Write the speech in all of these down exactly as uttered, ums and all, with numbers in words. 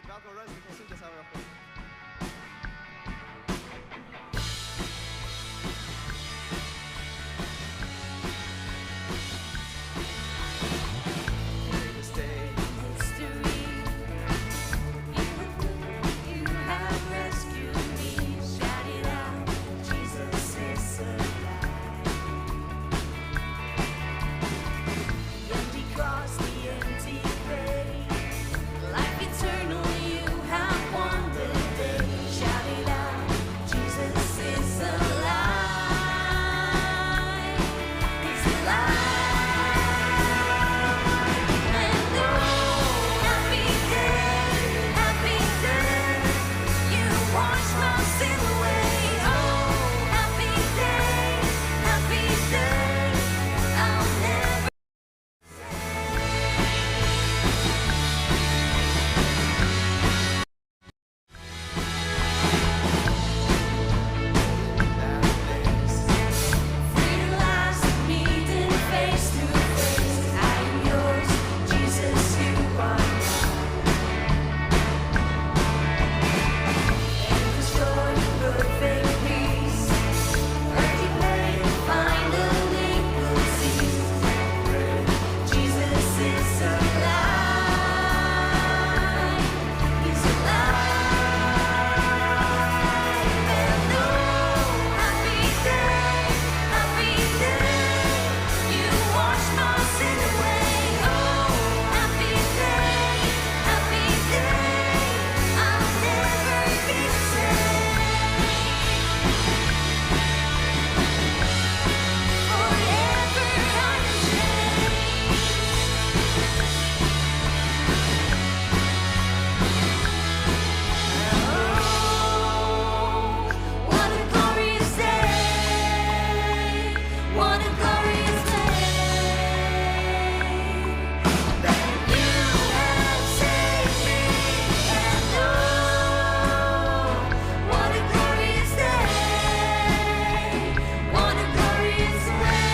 Vælkomin, Royce, vit kunnu syngja saman við okkum. History. You, you have rescued me. Shout it out. Jesus is alive. The empty cross, the empty grave. Life eternal, you have won the day. Shout it out, Jesus is alive. He's alive. And oh, happy day, happy day. You wash my sin away. Oh, happy day, happy day. I'll never What a glorious day. What a glorious day. That you have saved me. And oh, what a glorious day. What a glorious day.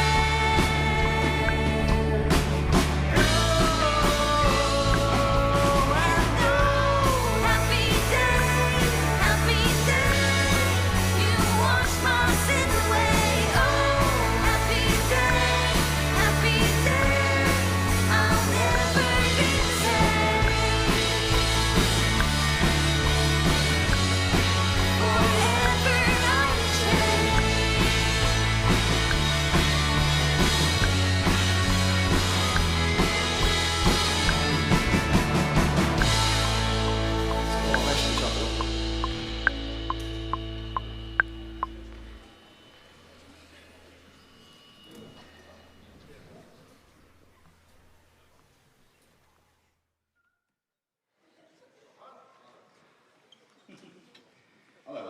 Hallo.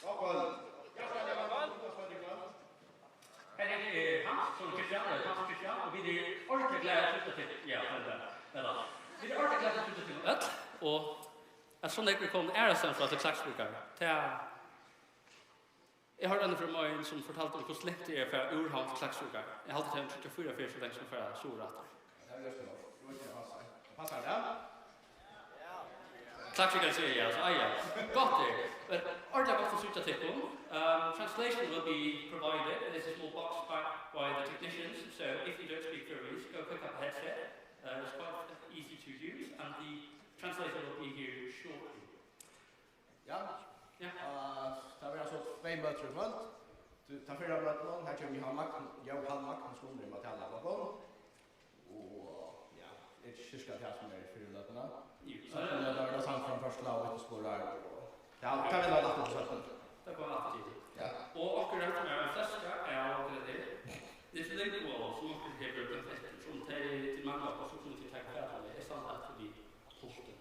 Gott kvøld. Hetta er, eh, Hans, sum Christian, eh, Hans Christian, og vit eru ordiliga glað at síggja tykkum. Ja, vel, vel, vel. Vit eru ordiliga glað at síggja tykkum øll, og at so nógv eru komin aðrastaðni frá til Klaksvíkar. Tað Eg hoyrdi eina ferð um ein, sum fortaldi um, hvussu langt tað er at fara úr Havn til Klaksvíkar. Eg haldi, tað er ein tríggjar, fýra ferðir so langt sum at fara suður aftur. Ja, tað er júst nokk. Nú er tað passar. Passar tað? Klaksvíkar sigur ja, so, ah, ja. Gott er. Men ordiliga gott at síggja tykkum. Um, translation will be provided. There's a small box back by the technicians, so if you don't speak Faroese, go pick up a headset. Uh, it's quite easy to use, and the translator will be here shortly. Ja. Ja. Eh, tað verða so tvey møtir í kvøld. Tú, tað fyrra møtið, her kemur Jóhan Magn-, Jóhan Magnús Guðni at tala við okkum. Og, ja, tað er sirka tað sum er fyri løtuna. Jú. Seinnu løtuna verður tað sangframførsla og vitnisburðar og, ja, tað verður aftur til seinni. Tað kemur aftur til. Ja. Og okkara rætt er ein fleska av okkara til. Little Lingual, sum okkara hevur brúkt eftir, sum tey til mangla á, so kunnu tit taka fatur í. Eg standi aftur við pultin.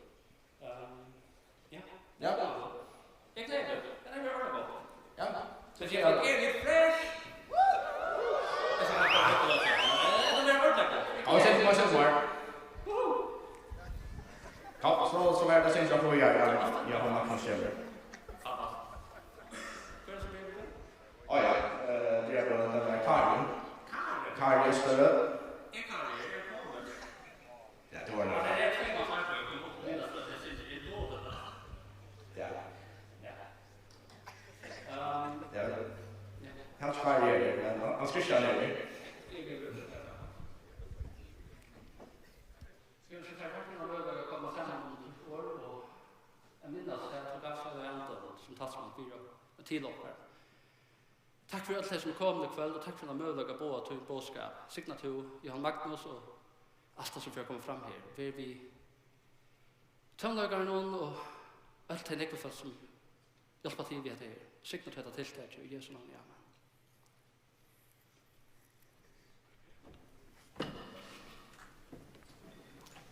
Ehm, ja. Ja. Eg gleði meg. Tað er ordiliga gott. Ja. So eg eri fresh. Eg skal bara kalla tað. Tað er ordiliga gott. Ja, so, so, so var. Ja, so, so var tað seinast, ja, ja, ja, hon var kanskje. Hvør er so blir? Á ja, eh, tað er bara den der Kari. Kari. Kari Østerø. Er Kari, er komin? Ja, det var nok. Ja, det er tvey mál, som er kommet opp, og det er at jeg synes, det er til okkara. Takk fyri øll tey, sum eru komin í kvøld, og takk fyri henda møguleika at boða tín boðskap. Signa tú Jóhan Magnus og alt tað, sum fer at koma fram her. Ver við tónleikaranum og øll tey nógvu fólk, sum hjálpa til við hetta her. Signa tú hetta tiltakið í Jesu navni. Amen.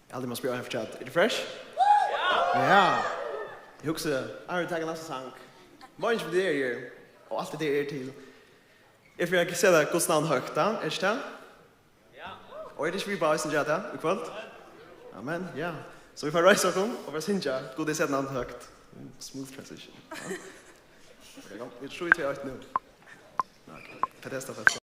Eg haldi, man spyr ein fortjent. Er tað fresh? Ja! Eg hugsi, eg vil taka næsta sang. Morgen for det er, og alt det er til. Eg fari at seta Guds navn høgt, da. Er ikki tað? Ja. Og er tað ikki við bæði, sum gera tað í kvøld? Amen, ja. So vit fara at reisa okkum og fara at syngja Gud, eg seti navn høgt. Smooth transition. Ja. Ok, kom. Vit trýa, tvey, eitt, nú. Ok. Hvat er tað?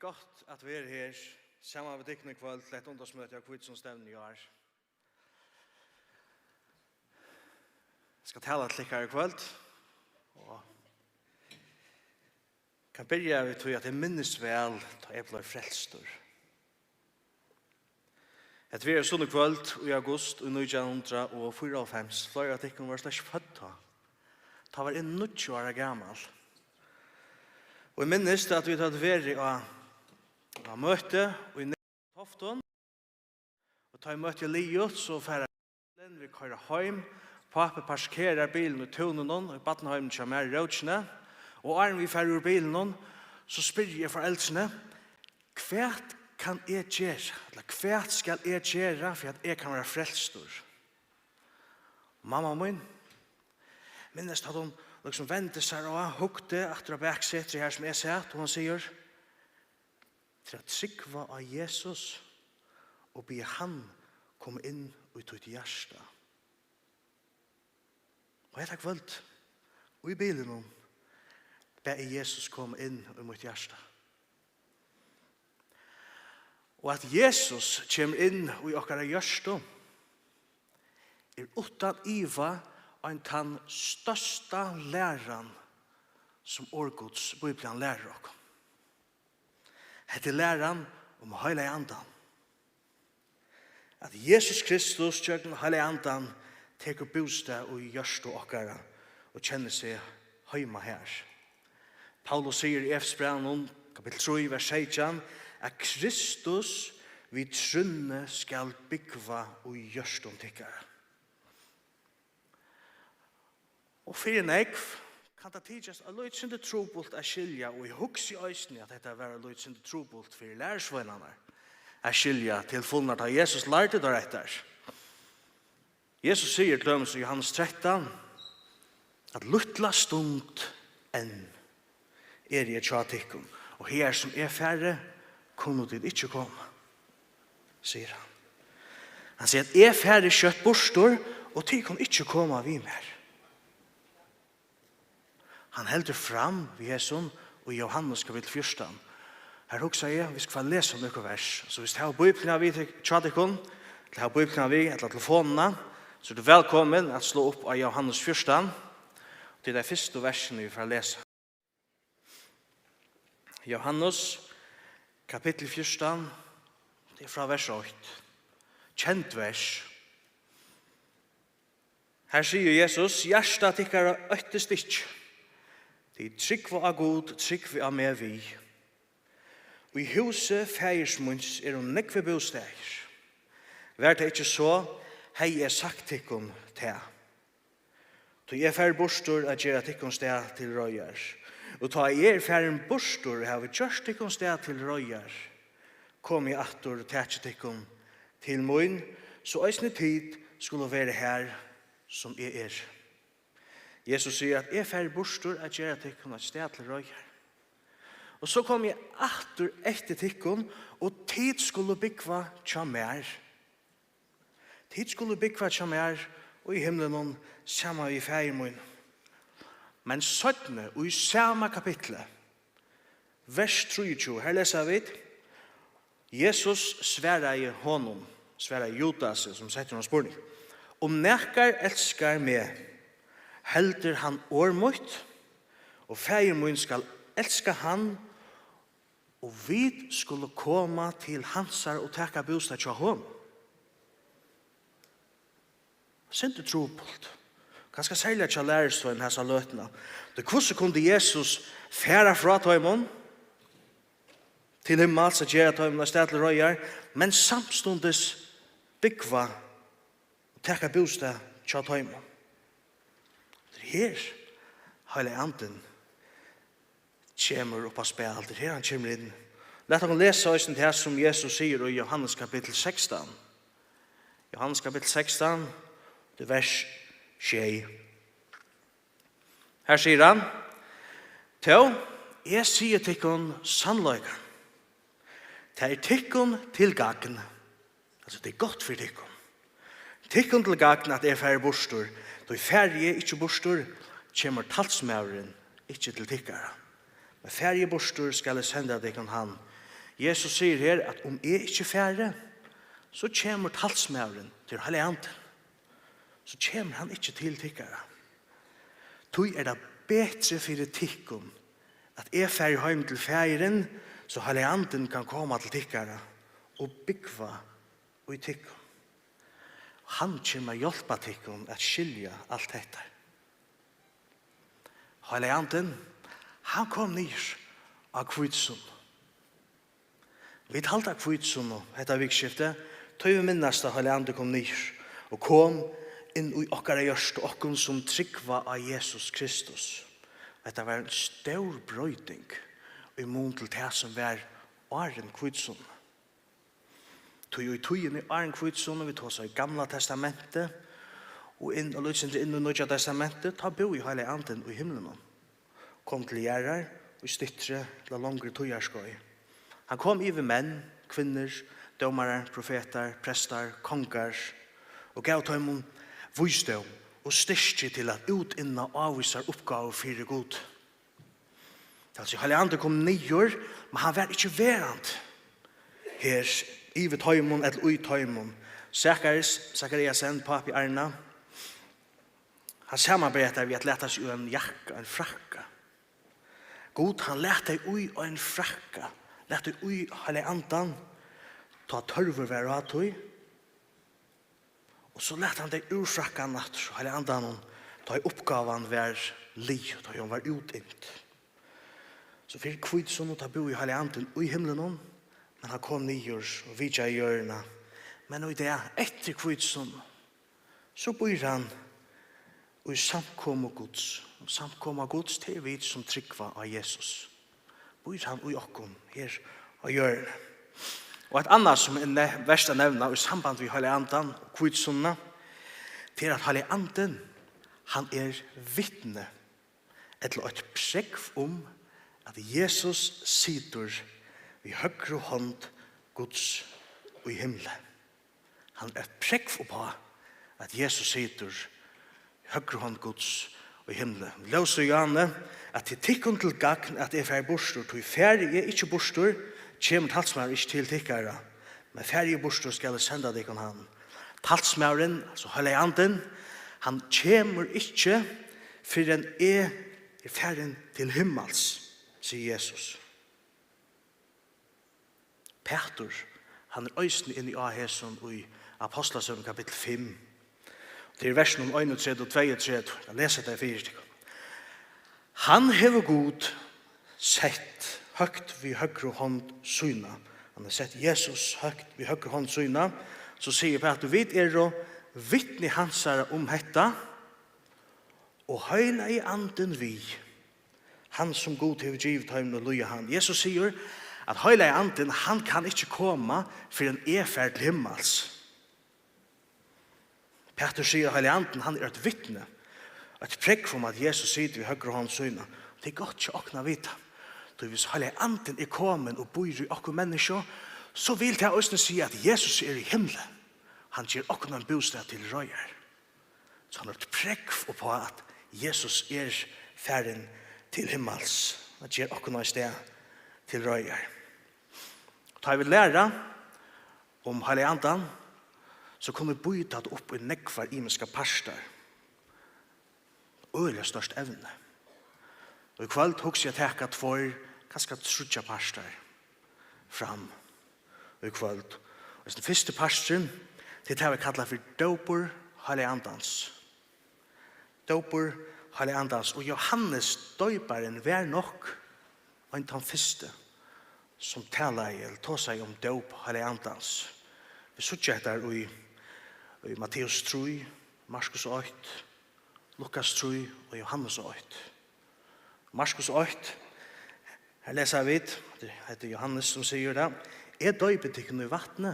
Gott at vera her saman við tykkum í kvøld til eitt undarsmøti á Hvítusunnudegnum í ár. Eg skal tala til tykkara í kvøld, og kann byrja við tí, at eg minnist væl, tá eg bleiv frelstur. At vera sunnukvøld í august í nítjan hundrað og fýraoghálvfems, fleiri av tykkum vóru slett ikki fødd tá. Tá var eg níggju ára gamal. Og eg minnist, at vit høvdu verið á, á møti í Toftum, og tá ið møtið er liðugt, so fara bilin, vit koyra heim. Pápi parkerar bilin í túninum, í barnaheiminum hjá mær í Rókini, og áðrenn vit fara úr bilinum, so spyrji eg foreldrini: "Hvat kann eg gera, ella hvat skal eg gera, fyri at eg kann vera frelstur?" Mamma mín, minnist, at hon líkasum vendi sær á, hugdi aftur á baksetrið, har sum eg sat, og hon sigur: "Til at trúgva á Jesus og biðja hann koma inn í títt hjarta." Og hetta kvøld, í bilinum, bað eg Jesus koma inn í mítt hjarta. Og at Jesus kemur inn í okkara hjørtu, er uttan iva ein tann størsta læran, sum orð Guds, Bíblian, lærir okkum. Hetta er læran um Heilaga Andan. At Jesus Kristus gjøgnum Heilaga Andan tekur bústað í hjørtu okkara og kennir seg heima har. Paulus sigur í Efesbrævinum, kapittul trý, vers seytjan, at Kristus við trúnni skal búgva í hjørtum tykkara. Og fyri nógv kann tað tykjast eitt lítið sindur trupult at skilja, og eg hugsi eisini, at hetta var eitt lítið sindur trupult fyri lærisveinarnar at skilja til fulnar, tá Jesus lærdi teir hetta. Jesus sigur til dømis í Jóhannes trettan, at: "Lítla stund enn eri eg hjá tykkum, og hagar sum eg fari, kunnu tit ikki koma", sigur hann. Hann sigur, at: "Eg fari skjótt burtur, og tit kunnu ikki koma við mær." Hann heldur fram við hesum í Jóhannes kapittul fjúrtan. Her hugsaði eg, vit skulu fara at lesa nøkur vers. So, vit hava Bíbliuna við, hjá tykkum, ella hava Bíbliuna við, ella telefonina, so eru tit vælkomin at slá upp á Jóhannes fjúrtan. Tað er tey fyrstu versini, vit fara at lesa. Jóhannes, kapittul fjúrtan, tað er frá vers eitt. Kent vers. Her sigur Jesus: "Hjarta tykkara óttist ikki. Tit trúgva á Gud, trúgvið á meg við. Í húsi faðirs míns eru nógvir bústaðir. Var tað ikki so, hevði eg sagt tykkum tað. Tí eg fari burtur at gera tykkum stað til reiðar. Og tá eg eri farin burtur og havi gjørt tykkum stað til reiðar, komi eg aftur og taki tykkum til mín, so eisini tit skulu vera har, sum eg eri." Jesus sigur, at: "Eg fari burtur at gera tykkum eitt stað til reiðar. Og so komi eg aftur eftir tykkum, og tit skulu búgva hjá mær. Tit skulu búgva hjá mær í himlinum saman við Faðir mínum." Men seinni, í sama kapitli, vers trýogtjúgu, her lesa vit: "Jesus svaraði honum", svaraði Judasi, sum setti honum spurning: "Um nakar elskar meg, heldur hann orð mítt, og Faðir mín skal elska hann, og vit skulu koma til hansara og taka bústað hjá honum." Sindur trupult. Kanska serliga hjá lærisveinum hasa løtuna. Tí hvussu kundi Jesus fara frá teimum til himmals at gera teimum eitt stað til reiðar, men samstundis búgva og taka bústað hjá teimum? Tað er her Heilagi Andin kemur upp á spæl. Tað er her hann kemur inn. Lat okkum lesa eisini tað, sum Jesus sigur í Jóhannes kapittul sekstan. Jóhannes kapittul sekstan, til vers sjey. Her sigur hann: "Tó, eg sigi tykkum sannleikan. Tað er tykkum til gagn." Altso, tað er gott fyri tykkum. "Tykkum til gagn, at eg fari burtur. Tí fari eg ikki burtur, kemur talsmaðurin ikki til tykkara. Men fari eg burtur, skal eg senda tykkum hann. Jesus sigur her, at um eg ikki fari, so kemur talsmaðurin, tað er Heilagi Andin, so kemur hann ikki til tykkara. Tí er tað betri fyri tykkum, at eg fari heim til Faðirin, so Heilagi Andin kann koma til tykkara og búgva í tykkum. Hann kemur at hjálpa tykkum at skilja alt hetta. Heilagi Andin, hann kom niður á hvítusunnu. Vit halda hvítusunnu hetta vikuskiftið, tí vit minnast, at Heilagi Andin kom niður og kom inn í okkara hjørtu, okkum sum trúgva á Jesus Kristus. Hetta var ein stór broyting í mun til tað, sum var áðrenn hvítusunnu. Tí í tíðini áðrenn hvítusunnu, vit tosa í Gamla Testamenti og inn, og lítið sindur inn í Nýggja Testamenti, tá búði Heilagi Andin í himlunum. Kom til jarðar í styttri ella longri tíðarskeið. Hann kom yvir menn, kvinnur, dómarar, profetar, prestar, kongar, og gav teimum vísdóm og styrki til at útinna ávísar uppgávur fyri Gud. Tað vil siga, Heilagi Andin kom niður, men hann var ikki verandi her yvir teimum ella í teimum. Zakaris, Zachariasen, pápi Arna, hann samanber hetta við at lata seg í ein jakka, ein frakka. Gud, hann læt tey í ein frakka, læt tey í Heilaga Andan, tá tørvur var á tí. Og so læt hann tey úr frakkanum aftur, Heilaga Andanum, tá ið uppgávan var liðug, tá ið hon var útint. So fyri hvítusunnu, tá búði Heilagi Andin í himlinum, men hann kom niður og vitjaði jørðina. Men í dag, eftir hvítusunnu, so býr hann í samkomu Guds. Og samkoma Guds, tað eru vit, sum trúgva á Jesus. Býr hann í okkum her á jørðini. Og eitt annað, sum er ne-, vert at nevna í samband við Heilaga Andan og hvítusunnuna, tað er, at Heilagi Andin, hann er vitni, ella eitt prógv um, at Jesus situr við høgru hond Guds í himli. Hann er eitt prógv uppá, at Jesus situr í høgru hond Guds í himli. Lósu Johanne, at tað er tykkum til gagn, at eg fari burtur, tí fari eg ikki burtur, kemur talsmaðurin ikki til tykkara, men fari eg burtur, skal eg senda tykkum hann. Talsmaðurin, altso Heilagi Andin, hann kemur ikki, fyrr enn eg er farin til himmals, sigur Jesus. Pætur, hann er eisini inni á hesum í Apostlasøguni kapittul fimm. Tað er versunum einogtretivu og tveyogtretivu. Eg lesi tað fyri tykkum. Hann hevur Gud sett høgt við høgru hond sína. Hann hevur sett Jesus høgt við høgru hond sína. So sigur Pætur, vit eru vitni hansara um hetta, og Heilagi Andin við, hann sum Gud hevur givið teimum, ið lýða hann. Jesus sigur, at Heilagi Andin, hann kann ikki koma, fyrr enn eg fari til himmals. Pætur sigur, at Heilagi Andin, hann er eitt vitni, eitt prógv um, at Jesus situr við høgru hond sína. Tað er gott hjá okkum at vita. Tí hvis Heilagi Andin er komin og býr í okkum menniskju, so vil tað eisini siga, at Jesus er í himli. Hann ger okkum ein bústað til reiðar. So hann er eitt prógv uppá, at Jesus er farin til himmals, at gera okkum eitt stað til reiðar. Tá vit læra um Heilaga Andan, so kunnu vit býta tað upp í nógvar ymiskar partar. Øgiliga stórt evni. Og í kvøld hugsi eg at taka tveir, kanska tríggjar partar fram í kvøld. Og hesin fyrsti parturin, tað er tað, vit kalla fyri dópur Heilaga Andans. Dópur Heilaga Andans. Og Jóhannes doyparin var nokk ein tann fyrsti, sum talaði, ella tosaði um dóp Heilaga Andans. Vit síggja hetta í, í Matteus trý, Markus eitt, Lukas trý og Jóhannes eitt. Markus eitt, her lesa vit, hetta er Jóhannes, sum sigur tað: "Eg doypi tykkum í vatni,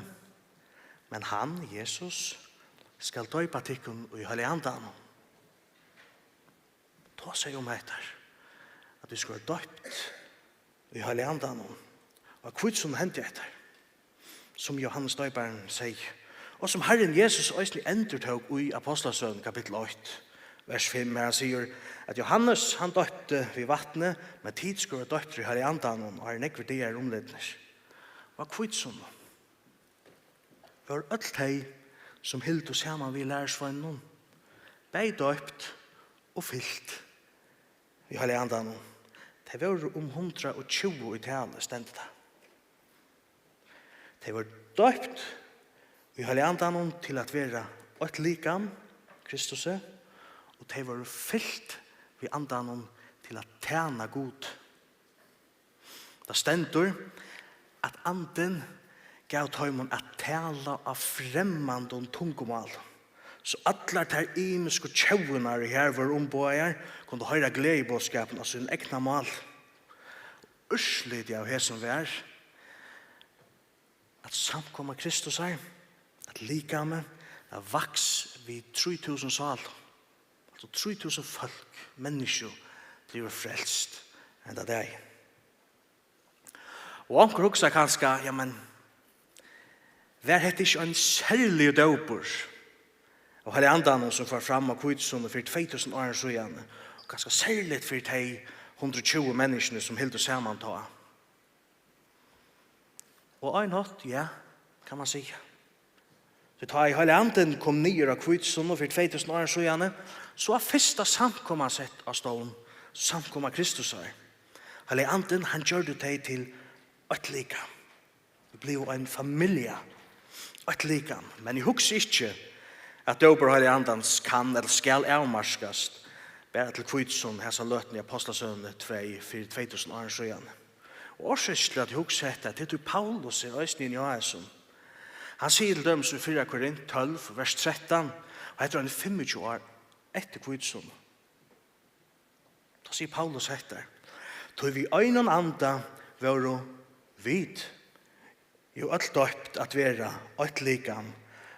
men hann, Jesus, skal doypa tykkum í Heilaga Andanum." Tosaði um hetta, at vit skulu vera doypt í Heilaga Andanum. Og hví sum hendi hetta, sum Jóhannes doyparin segði, og sum Harrin Jesus eisini endurtók í Apostlasøguni kapittul eitt, vers fimm, har hann sigur, at Jóhannes, hann doypti við vatni, men tit skulu vera doyptir í Heilaga Andanum, áðrenn nógvir dagar eru umlidnir. á Hvítusunnu vóru øll tey, sum hildu saman við lærisveinunum, bæði doypt og fylt við Heilaga Andanum. Tey vóru um hundrað og tjúgu í tali, stendur tað. Tey vóru doypt í Heilaga Andanum til at vera eitt likam, Kristusi, og tey vóru fylt við Andanum til at tæna Gud. Tað stendur, at Andin gav teimum at tala á fremmandum tungumálum, so allar tær ymisku tjóðirnar, ið har vóru umboðaðar, kundu hoyra gleðiboðskapin á sínum egna máli. Úrslitið av hesum var, at samkoma Kristusar, at likamið, tað vaks við trý túsund sálum. Altso trý túsund fólk, menniskju, blivu frelst henda dagin. Og onkur hugsar kanska, ja, men var hetta ikki ein serligur dópur av Heilaga Andanum, sum fór fram á Hvítusunnu fyri tvey túsund árum síðani, og kanska serligt fyri tey hundrað og tjúgu menniskjuni, sum hildu saman tá? Og á ein hátt, ja, kann man siga. Tí tá ið Heilagi Andin kom niður á Hvítusunnu fyri tvey túsund árum síðani, so var fyrsta samkoma sett á stovn, samkoma Kristusar. Heilagi Andin, hann gjørdi tey til eitt likam. Vit blivu ein familja, eitt likam. Men eg hugsi ikki, at dópur Heilaga Andans kann ella skal avmarkast bara til Hvítusunnu, hasa løtuna í Ápostlasøguni tvey fyri tvey túsund árum síðani. Og orsøkin til, at eg hugsi hetta, tað er, tí Paulus er eisini inni á hesum. Hann sigur til dømis í fyrra Korint tólv, vers trettan, og hetta er eini fimmogtjúgu ár eftir Hvítusunnu. Tá sigur Paulus hetta: Tí við einum anda vóru vit jú øll doypt at vera eitt likam,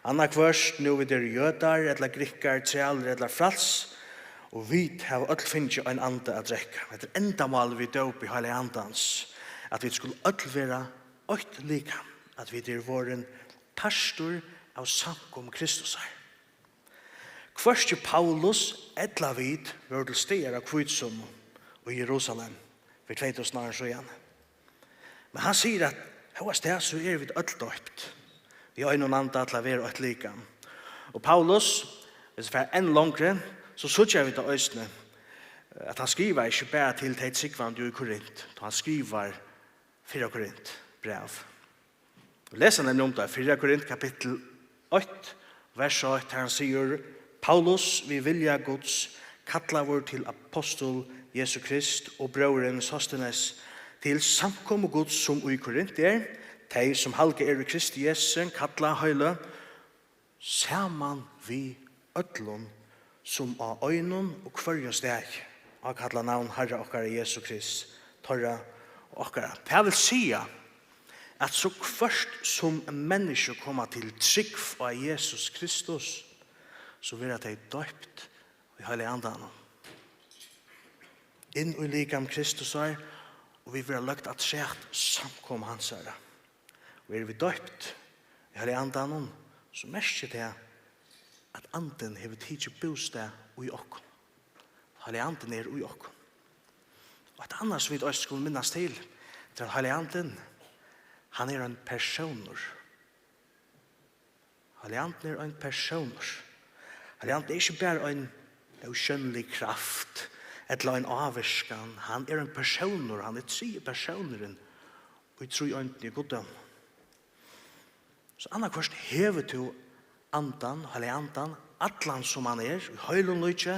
annaðhvørt nú vit eru jødar ella grikkar, trælir ella fræls, og vit hava øll fingið ein anda at drekka. Hetta er endamálið við dópi Heilaga Andans, at vit skulu øll vera eitt likam, at vit eru vorðin partur av samkomu Kristusar. Hvørki Paulus ella vit vóru til staðar á Hvítusunnu í Jerusalem fyri tvey túsund árum síðani. Men hann sigur, at hóast tað, so eru vit øll doypt við einum anda til at vera eitt likam. Og Paulus, viss vit fara enn longri, so síggja vit tað eisini, at hann skrivar ikki bara til tey trúgvandi í Korint, tá hann skrivar fyrra Korint bræv. Vit lesa nemliga um tað í fyrra Korint kapittul eitt, vers eitt, har hann sigur: Paulus, við vilja Guds, kallaður til apostul Jesu Krist, og bróðirin Sostenes, til samkomu Guds, sum í Korint er, tey, sum halgað eru í Kristi Jesu, kallað, heiløg, saman við øllum, sum á einum og hvørjum staði ákalla navn Harra okkara Jesu Krist, teirra og okkara. Tað vil siga, at so hvørt sum menniskju koma til trúgv á Jesus Kristus, so verða tey doypt í Heilaga Andanum inn í likam Kristusar, og vit verða løgd afturat samkomu hansara. Og eru vit doypt í Heilaga Andanum, so merkir tað, at Andin hevur tikið bústað í okkum. Heilagi Andin er í okkum. Og eitt annað, sum vit eisini skulu minnast til, er, at Heilagi Andin, hann er ein persónur. Heilagi Andin er ein persónur. Heilagi Andin er ikki bara ein ósjónlig kraft ella ein ávirkan. Hann er ein persónur, hann er triði persónurin í tríeindini í guddóminum. So annaðhvørt hevur tú Andan, Heilaga Andan, allan sum hann er, í heilum líki,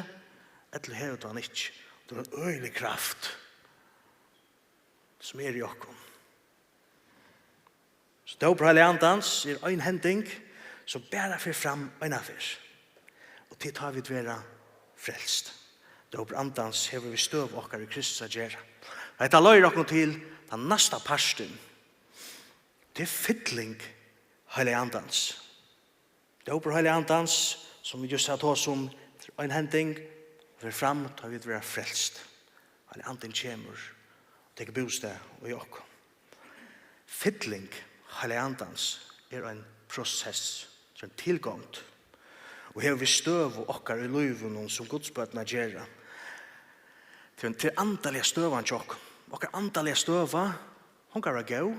ella hevur tú hann ikki. Tú er ein øgilig kraft, sum er í okkum. So dópur Heilaga Andans er ein hending, sum bara fer fram eina ferð. Og til tá vit verða frelst. Dópur Andans hevur við støðu okkara í Kristus at gera. Og hetta leiðir okkum til tann næsta partin. Tað er fylling Heilaga Andans. Dópur Heilaga Andans, sum vit júst hava tosað um, er ein hending, fer fram, tá vit verða frelst. Heilagi Andin kemur og tekur bústað í okkum. Fylling Heilaga Andans er ein prosess, er ein tilgongd, og hevur við støðu okkara í lívinum sum Guds børn at gera. Tí, tí andaliga støðan hjá okkum, okkara andaliga støða, hon kann vera góð,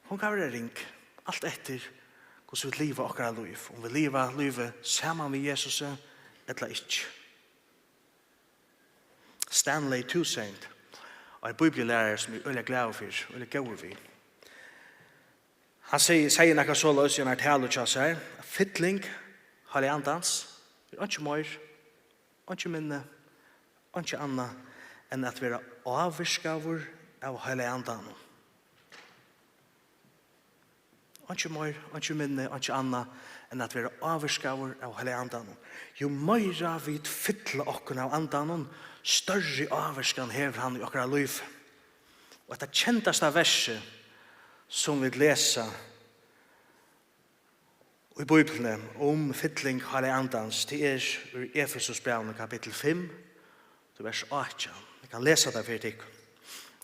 Hon kann vera ring, alt eftir hvussu vit liva okkara lív, um vit liva lívið saman við Jesusi ella ikki. Stanley Toussaint, ein bíbliulærari, sum eg eri øgiliga glaður fyri, øgiliga góður við, hann segði, segði nakað soleiðis í einari talu hjá sær: Fylling Heilaga Andans er einki meir, einki minni, einki annað enn at vera ávirkaður av Heilaga Andanum. Einki meir, einki minni, einki annað enn at vera ávirkaður av Heilaga Andanum. Jú meira vit fylla okkum av Andanum, størri ávirkan hevur hann í okkara lív. Og hetta kendasta versið, sum vit lesa í Bíbliuni um fylling Heilaga Andans, tað er úr Efesusbrævinum, kapittul fimm, til vers átjan. Eg kann lesa tað fyri tykkum.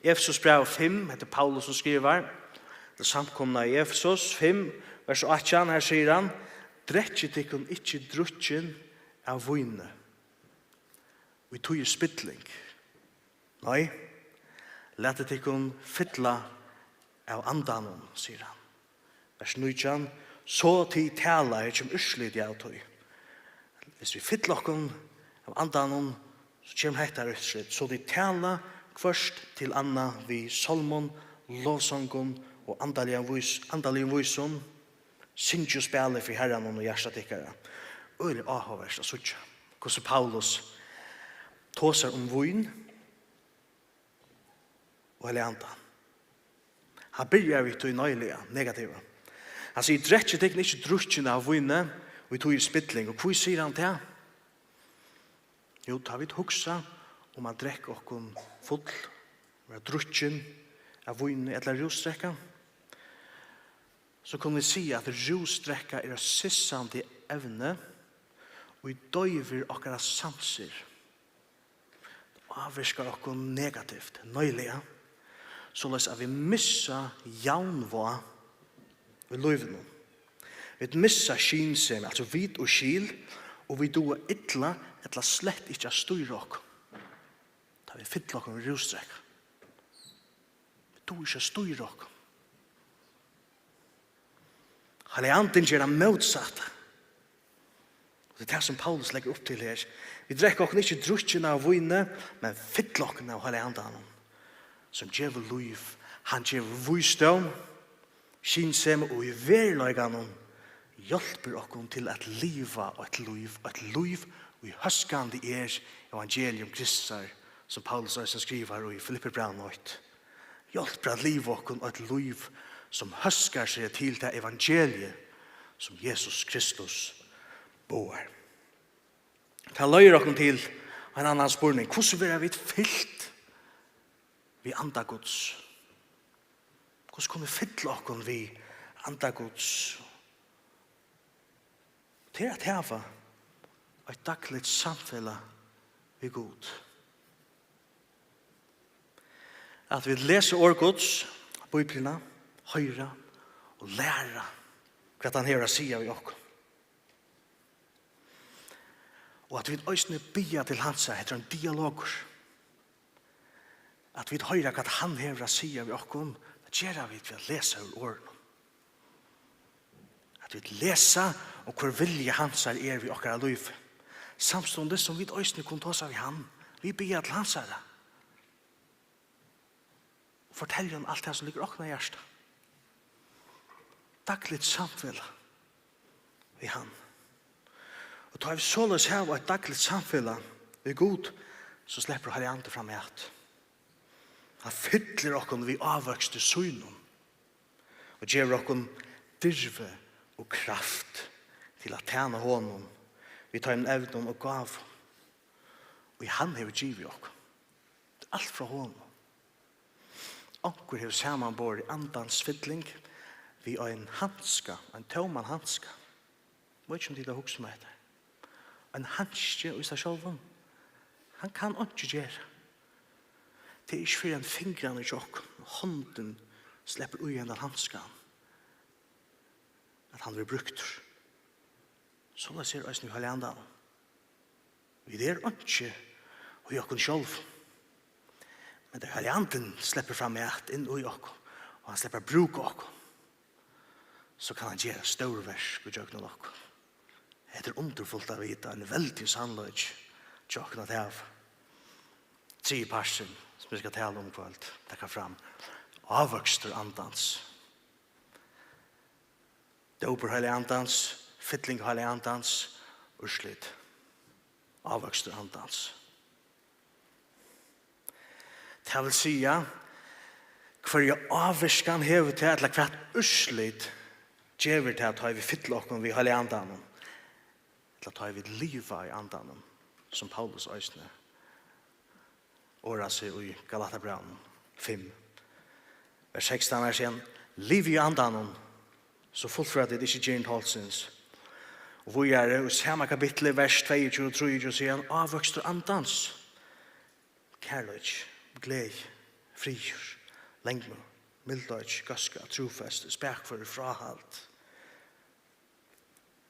Efesusbræv fimm, hetta er Paulus, sum skrivar til samkomuna í Efesus, fimm, vers átjan, her sigur hann: Drekkið tykkum ikki drukkin av víni, í tí er spilling. Nei, latið tykkum fylla av Andanum, sigur hann. Vers nítjan: So tit tala, her kemur úrslitið av tí. Hvis vit fylla okkum av Andanum, so kemur hetta úrslit: So tit tala hvørt til annað við sálmum, lovsongum og andaligum vís-, andaligum vísum. Syngið og spælið fyri Harranum í hjarta tykkara. Øgiliga áhugavert at síggja, hvussu Paulus tosar um vín og Heilagan Anda. Hann byrjar við tí neiliga, negativa. Hann sigur: Drekkið tykkum ikki drukkin av víni, í tí er spilling. Og hví sigur hann tað? Jú, tá vit hugsa um at drekka okkum full, vera drukkin av víni ella rúsdrekka, so kunnu vit siga, at rúsdrekka er eitt sissandi evni, ið doyvir okkara sansir, ávirkar okkum negativt, neiliga, soleiðis at vit missa javnvág í lívinum. Vit missa skynsemi, altso vit og skil, og vit duga illa ella slett ikki at stýra okkum. Tá vit fylla okkum við rúsdrekka, vit duga ikki at stýra okkum. Heilagi Andin ger tað mótsatta. Og tað er tað, sum Paulus leggur upp til her. Vit drekka okkum ikki drukkin av víni, men fylla okkum av Heilaga Andanum, sum gevur lív. Hann gevur vísdóm, skynsemi og í veruleikanum hjálpir okkum til at liva eitt lív, eitt lív, ið hóskandi er evangelium Kristusar, sum Paulus eisini skrivar í Filippibrævinum eitt. Hjálpir at liva okkum eitt lív, sum hóskar seg til tað evangelium, sum Jesus Kristus boðar. Tað leiðir okkum til ein annan spurning. Hvussu verða vit fylt við Anda Guds? Hvussu kunnu vit fylla okkum við Anda Guds? Tað er at hava eitt dagligt samfelag við Gud. At vit lesa orð Guds, Bíbliuna, hoyra og læra, hvat hann hevur at siga við okkum. Og at vit eisini biðja til hansara, hetta er ein dialogur. At vit hoyra, hvat hann hevur at siga við okkum, tað gera vit við at lesa úr orðunum. At vit lesa, og hvør vilji hansara er við okkara lív. Samstundis sum vit eisini kunnu tosa við hann, vit biðja til hansara. Og fortelja honum alt tað, sum liggur okkum á hjarta. Dagligt samfelag við hann. Og tá vit soleiðis hava eitt dagligt samfelag við Gud, so sleppur Heilagi Andin fram at. Hann fyllir okkum við ávøksti sínum og gevur okkum dirvi og kraft til at tæna honum við teimum evnum og gávum, ið hann hevur givið okkum. Tað er alt frá honum. Onkur hevur samanborið Andans fylling við ein hanska, ein tóman hanska. Veit ikki, um tit hava hugsað um hetta. Ein hanski í sær sjálvum, hann kann einki gera. Tað er ikki fyrr enn fingrarnir hjá okkum, hondin sleppur í hendan hanskan, at hann verður brúktur. Soleiðis er eisini við Heilaga Andanum. Vit eru einki í okkum sjálvum. Men tá Heilagi Andin sleppur fram at inn í okkum, og hann sleppur at brúka okkum, so kann hann gera stór verk ígjøgnum okkum. Hetta er undurfult at vita, ein veldigur sannleiki hjá okkum at hava. Triði parturin, sum eg skal tala um í kvøld, taka fram, ávøkstur andans. Dópur Heilaga Andans, fylling Heilaga Andans, úrslit. Ávøkstur andans. Tað vil siga, hvørja ávirkan hevur tað, ella hvat úrslit gevur tað, tá ið vit fylla okkum við Heilaga Andanum, ella tá ið vit liva í Andanum, sum Paulus eisini orðar seg í Galatabrævinum fimm, vers sekstan, har sigur hann: "Livið í Andanum, so fullføra tit ikki girnd holdsins." Og víðari, í sama kapitli, vers tveyogtjúgu og trýogtjúgu, sigur hann: "Ávøkstur andans: kærleiki, gleði, friður, langmóð, mildleiki, góðska, trúfesti, spakføri, fráhald."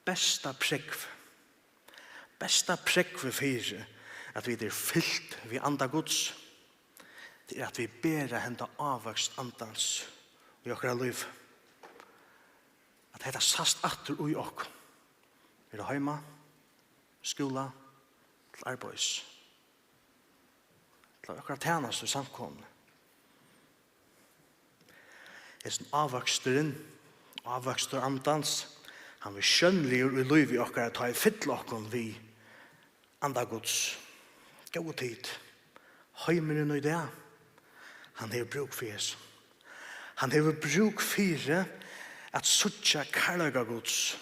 Besta prógv, besta prógvið fyri, at vit eru fylt við Anda Guds, tað er, at vit bera henda ávøkst Andans í okkara lív. At hetta sæst aftur í okkum. Er tað heima, skúla, til arbeiðis, til okkara tænastu í samkomuni. Hesin ávøksturin, ávøkstur Andans, hann verður sjónligur í lívi okkara, tá ið fylla okkum við Anda Guds. Góðu tit, heimurin í dag, hann hevur brúk fyri hesum. Hann hevur brúk fyri at síggja kærleika Guds,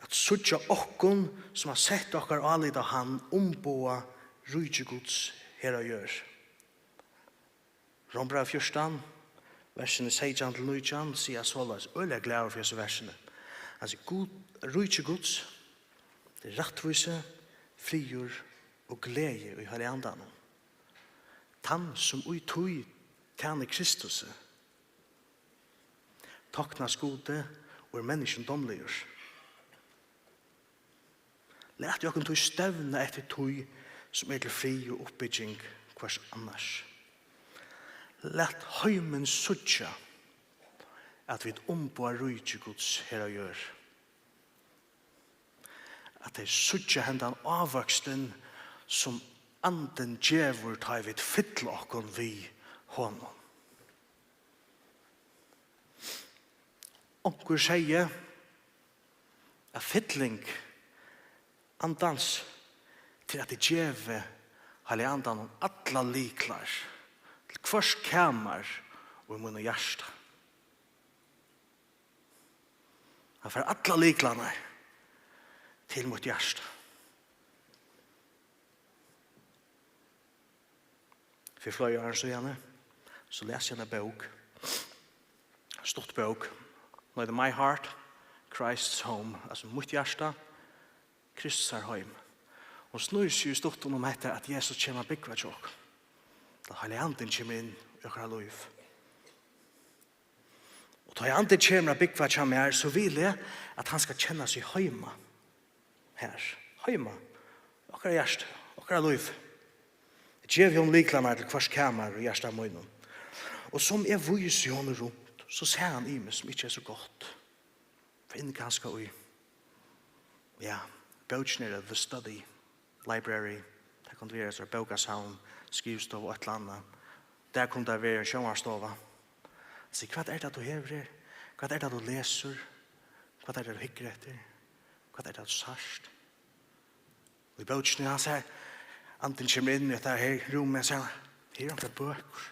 at síggja okkum, sum hava sett okkara álit á hann, umboða ríki Guds her á jørð. Rómbræv fjúrtan, versini seytjan til nítjan, siga soleiðis, øgiliga glaður fyri hesi versini. Hann sigur, Gud, ríki Guds, tað er rættvísi, friður og gleði í Heilaga Andanum. Tann, sum í tí tænir Kristusi, toknast Gudi og er menniskjum dámligur. Latið okkum tí stevna eftir tí, sum er til frið og uppbygging hvørs annars. Lat heimin síggja, at vit umboða ríki Guds her á jørð. At tey síggja hendan ávøkstin, sum Andin gevur, tá ið vit fylla okkum við honum. Onkur segði, at fylling Andans til at eg gevi Heilaga Andanum allar lyklar til hvørt kamar í mínum hjarta. Hann fær allar lyklarnar til mítt hjarta. Fyri fleiri árum síðani, so las eg eina bók, stutt bók, hon eitur My Heart, Christ's Home, altso Mítt hjarta, Kristusar heim. Hon snýr seg í stuttum um hetta, at Jesus kemur at búgva hjá okkum. At Heilagi Andin kemur inn í okkara lív. Og tá ið Andin kemur at búgva hjá mær, so vil eg, at hann skal kenna seg heima her. Heima. Okkara hjarta, okkara lív. Eg gevi honum lyklarnar til hvørt kamar í hjarta mínum. Og sum eg vísi honum runt, so sær hann ymiskt, sum ikki er so gott. Fer inn kanska í, ja, bókin er The Study Library. Tað kundi verið eitt bókasavn, skrivstova, eitt ella annað. Har kundi tað verið ein sjónvarpsstova. So, hvat er tað, tú hevur her? Hvat er tað, tú lesur? Hvat er tað, tú hyggur eftir? Hvat er tað, tú sært? Og í bókini, hann sær, Andin kemur inn í hetta her rúmið, sær hann, her eru onkrar bøkur.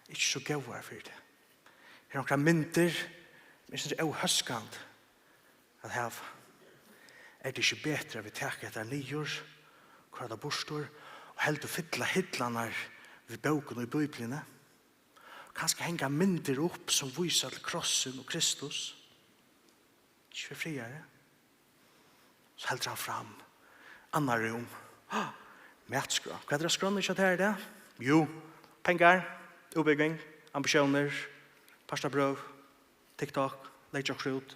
Ikki so góðar fyri teg. Her eru onkrar myndir, men eg synist, tað er óhóskandi at hava. Er tað ikki betri, at vit taka hetta niður, koyra tað burtur, og heldur fylla hillarnar við bókum í Bíbliuni? Kanska hanga myndir upp, sum vísa til krossin og Kristus. Ikki fyri friðari. So heldur hann fram. Annað rúm. Ha, matskrá. Hvat er á skránni hjá tær í dag? Jú, pengar, útbúgving, ambitiónir, partabrøv, TikTok, leggja okkurt út,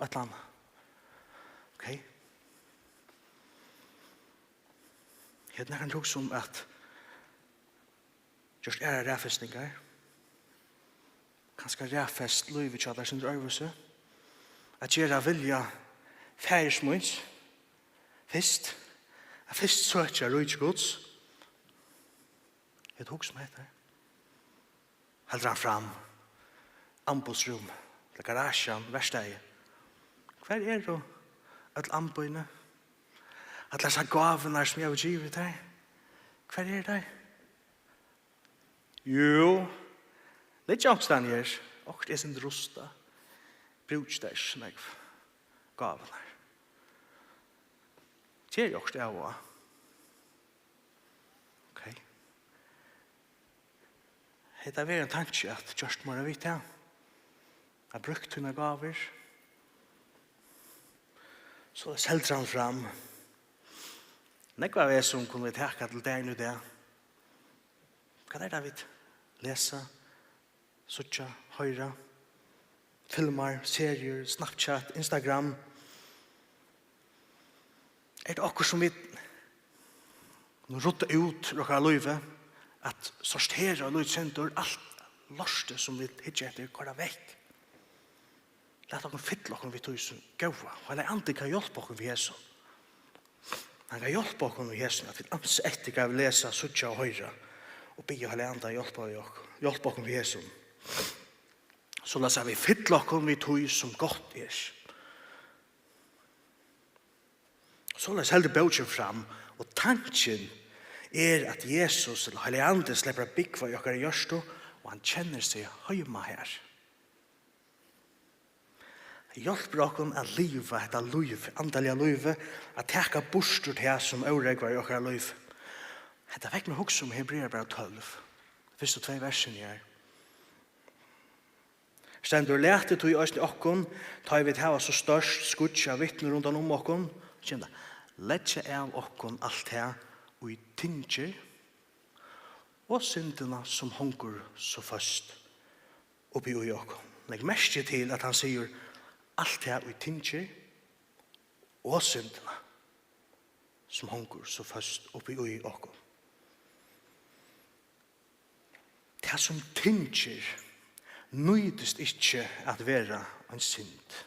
eitt ella annað. Ok. Hevur nakar hugsað um at gjørt aðrar raðfestingar. Kanska raðfest lívið hjá tær sindur øðrvísi. at gera vilja Faðirs míns fyrst, at fyrst søkja ríki Guds. Hevur tú hugsað um hetta? Heldur hann fram. Amboðsrúm, ella garasjan, verkstaðið. Hvar eru øll amboðini? Allar hesar gávurnar, sum eg havi givið tær, hvar eru tær? Jú, liggja onkustaðni her. Okkurt er sindur rustað. Brúki tær ikki so nógv, gávurnar. Ger eg okkurt av og á. Ok. Hetta verður ein tanki at gjørt meira við tað. At brúkt tínar gávur. So heldur hann fram. Nógv av hesum kunnu vit taka til dagin í dag. Hvat er tað, vit lesa, síggja, hoyra? Filmar, seriur, Snapchat, Instagram. Er tað okkurt, sum vit nú rudda út úr okkara lívi, at sortera lítið sindur alt lortið, sum vit hyggja eftir, koyra vekk? Lat okkum fylla okkum við tí sum góða. Heilagi Andin kann hjálpa okkum við hesum. Hann kann hjálpa okkum við hesum, at vit ansa eftir, hvat vit lesa, síggja og hoyra, og biðja Heilaga Andan hjálpa við okkum, hjálpa okkum við hesum. Soleiðis at vit fylla okkum við tí sum gott er. Soleiðis heldur bókin fram, og tankin er, at Jesus, ella Heilagi Andin, sleppur at búgva í okkara hjørtu, og hann kennir seg heima har. Hjálpir okkum at liva hetta lív, andaliga lívið, at taka burtur tað, sum órógvar í okkara lív. Hetta fekk meg at hugsa um Hebrearabræv tólv, fyrstu tvey versini her. Stendur: Latið tí eisini okkum, tá ið vit hava so stórt skýggj av vitnum rundan um okkum, kemur tað, leggja av okkum alt tað, ið tyngir, og syndina, sum hongur so føst uppi í okkum. Legg merki til, at hann sigur, alt tað, ið tyngir, og syndina, sum hongur so føst uppi í okkum. Tað, sum tyngir, nýtist ikki at vera ein synd.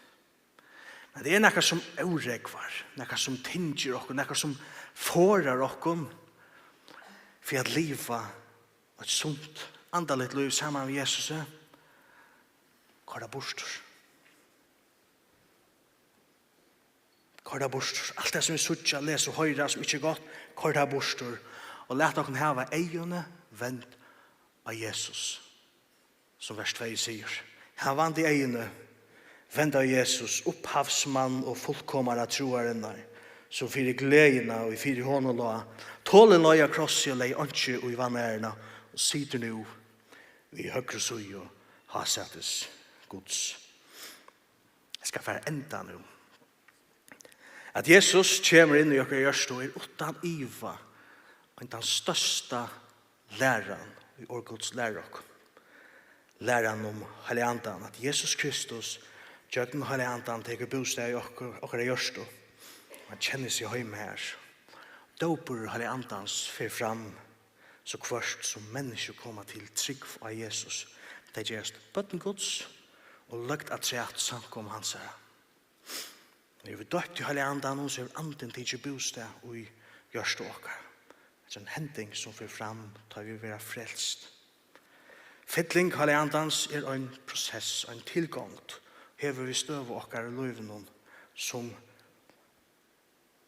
Men tað er nakað, sum órógvar, nakað, sum tyngir okkum, nakað, sum forðar okkum fyri at liva eitt sunt, andaligt lív saman við Jesusi. Koyr tað burtur. Koyr tað burtur. Alt tað, sum vit síggja, lesa og hoyra, sum ikki er gott, koyr tað burtur. Og lat okkum hava eyguni vend á Jesus, sum vers tvey sigur. Havandi eyguni vend á Jesus, upphavsmann og fullkomara trúarinnar, sum fyri gleðina, ið fyri honum lá, tolin leið á krossi og legði einki í vanæruna, og situr nú við høgru síðu hásætis Guds. Eg skal fara at enda nú. At Jesus kemur inn í okkara hjørtu, er uttan iva ein tann størsta læran, ið orð Guds lærir okkum. Læran um Heilaga Andan, at Jesus Kristus gjøgnum Heilaga Andan tekur bústað í okkum, okkara hjørtu. Hann kennir seg heima har. Dópur Heilaga Andans fer fram, so hvørt sum menniskju koma til trúgv á Jesus. Tey gerast børn Guds og løgd afturat samkomu hansara. Nú eru vit døypt í Heilaga Andanum, so hevur Andin tikið bústað í hjørtu okkara. Hetta er ein hending, sum fer fram, tá vit verða frelst. Fylling Heilaga Andans er ein prosess, ein tilgongd, hevur við støðu okkara í lívinum sum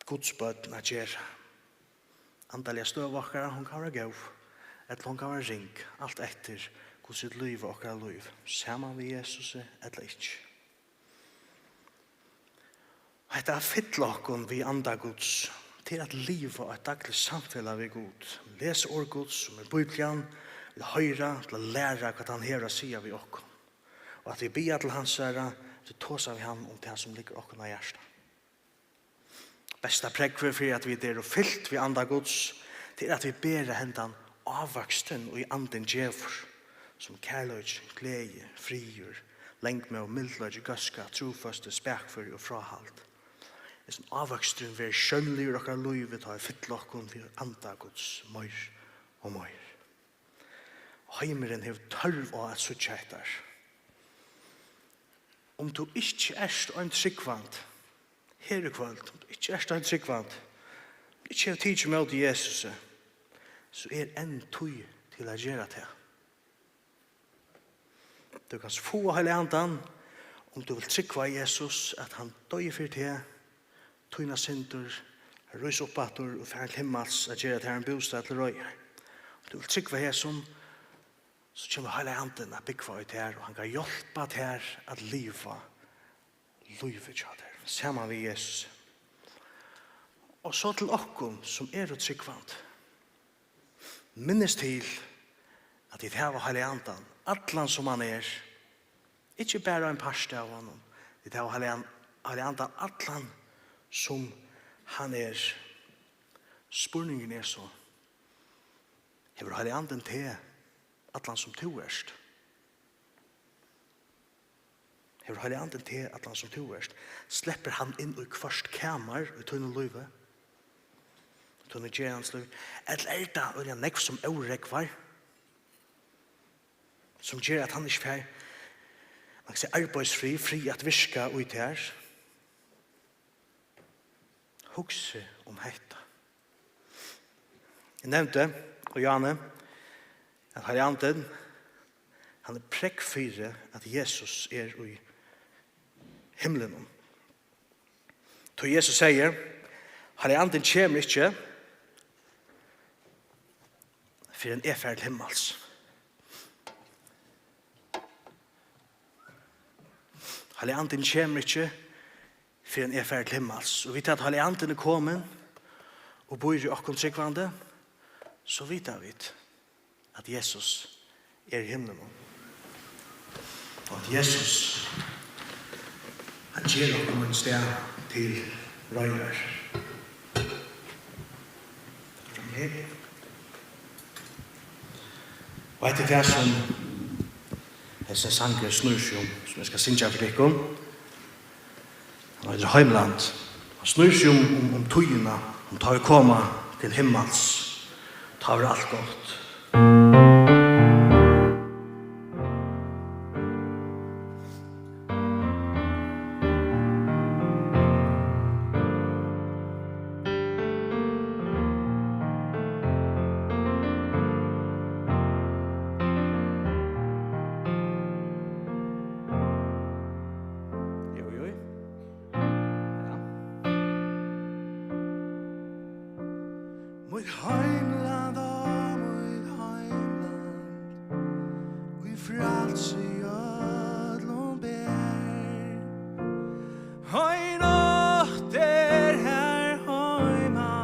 Guds børn at gera. Andaliga støða okkara, hon kann vera góð, ella hon kann vera ring, alt eftir, hvussu vit liva okkara lív, saman við Jesusi ella ikki. Hetta at fylla okkum við Anda Guds, til at liva eitt dagligt samfelag við Gud, lesa orð Guds, sum er Bíblian, til at hoyra, til at læra, hvat hann hevur at siga við okkum. Og at vit biðja til hansara, at vit tosa við hann um tað, sum liggur okkum á hjarta. Besta prógvið fyri, at vit eru fylt við Anda Guds, tað er, at vit bera hendan ávøkstin, ið Andin gevur, sum kærleiki, gleði, friður, langmóð, mildleiki, góðska, trúfesti, spakføri og fráhald. Hesin ávøksturin verður sjónligur í okkara lívi, tá vit fylla okkum við Anda Guds meir og meir. Heimurin hevur tørv á at síggja hetta. Um tú ikki ert ein trúgvandi her í kvøld, um tú ikki ert ein trúgvandi, ikki hevur tikið ímóti Jesusi, so er enn tíð til at gera tað. Tú kanst fáa Heilaga Andan, um tú vilt trúgva á Jesus, at hann doyði fyri teg, tínar syndir, rís upp aftur og fer til himmals at gera tær ein bústað til reiðar. Um tú vilt trúgva hesum, so kemur Heilagi Andin at búgva í tær, og hann kann hjálpa tær at liva lívið hjá tær, saman við Jesus. Og so til okkum, sum eru trúgvandi. Minnist til, at tit hava Heilaga Andan, allan sum hann er. Ikki bara ein part av honum. Tit hava Heilagan, Heilaga Andan, allan sum hann er. Spurningurin er so, hevur Heilagi Andin teg, allan sum tú ert? Hevur Heilagi Andin teg, allan sum tú ert? Sleppur hann inn í hvørt kamar í tínum lívi? Í tínum gerandis lívi? Ella er tað øgiliga nógv, sum órógvar, sum ger, at hann ikki fær, man kann siga, arbeiðsfrið, frið at virka í tær? Hugsi um hetta. Eg nevndi, og Jane, at Heilagi Andin, hann er prógv fyri, at Jesus er í himlinum. Tí Jesus segði, Heilagi Andin kemur ikki, fyrr enn eg fari til himmals. Heilagi Andin kemur ikki, fyrr enn eg fari til himmals. Og við tað at Heilagi Andin er komin og býr í okkum trúgvandi, so vita vit, at Jesus er í himlinum. Og at Jesus, hann ger okkum ein stað til reiðar. Fram her. Og hetta er tað, sum hesin sangur snýr seg um, sum eg skal syngja fyri tykkum. Hann eitur Heimland. Hann snýr seg um, um, um tíðina, um tá vit koma til himmals. Tá verður alt gott. Jú, jú. Ja. Mítt heimland, á, mítt heimland, í frælsi øllum ber. Ein nátt er har heima,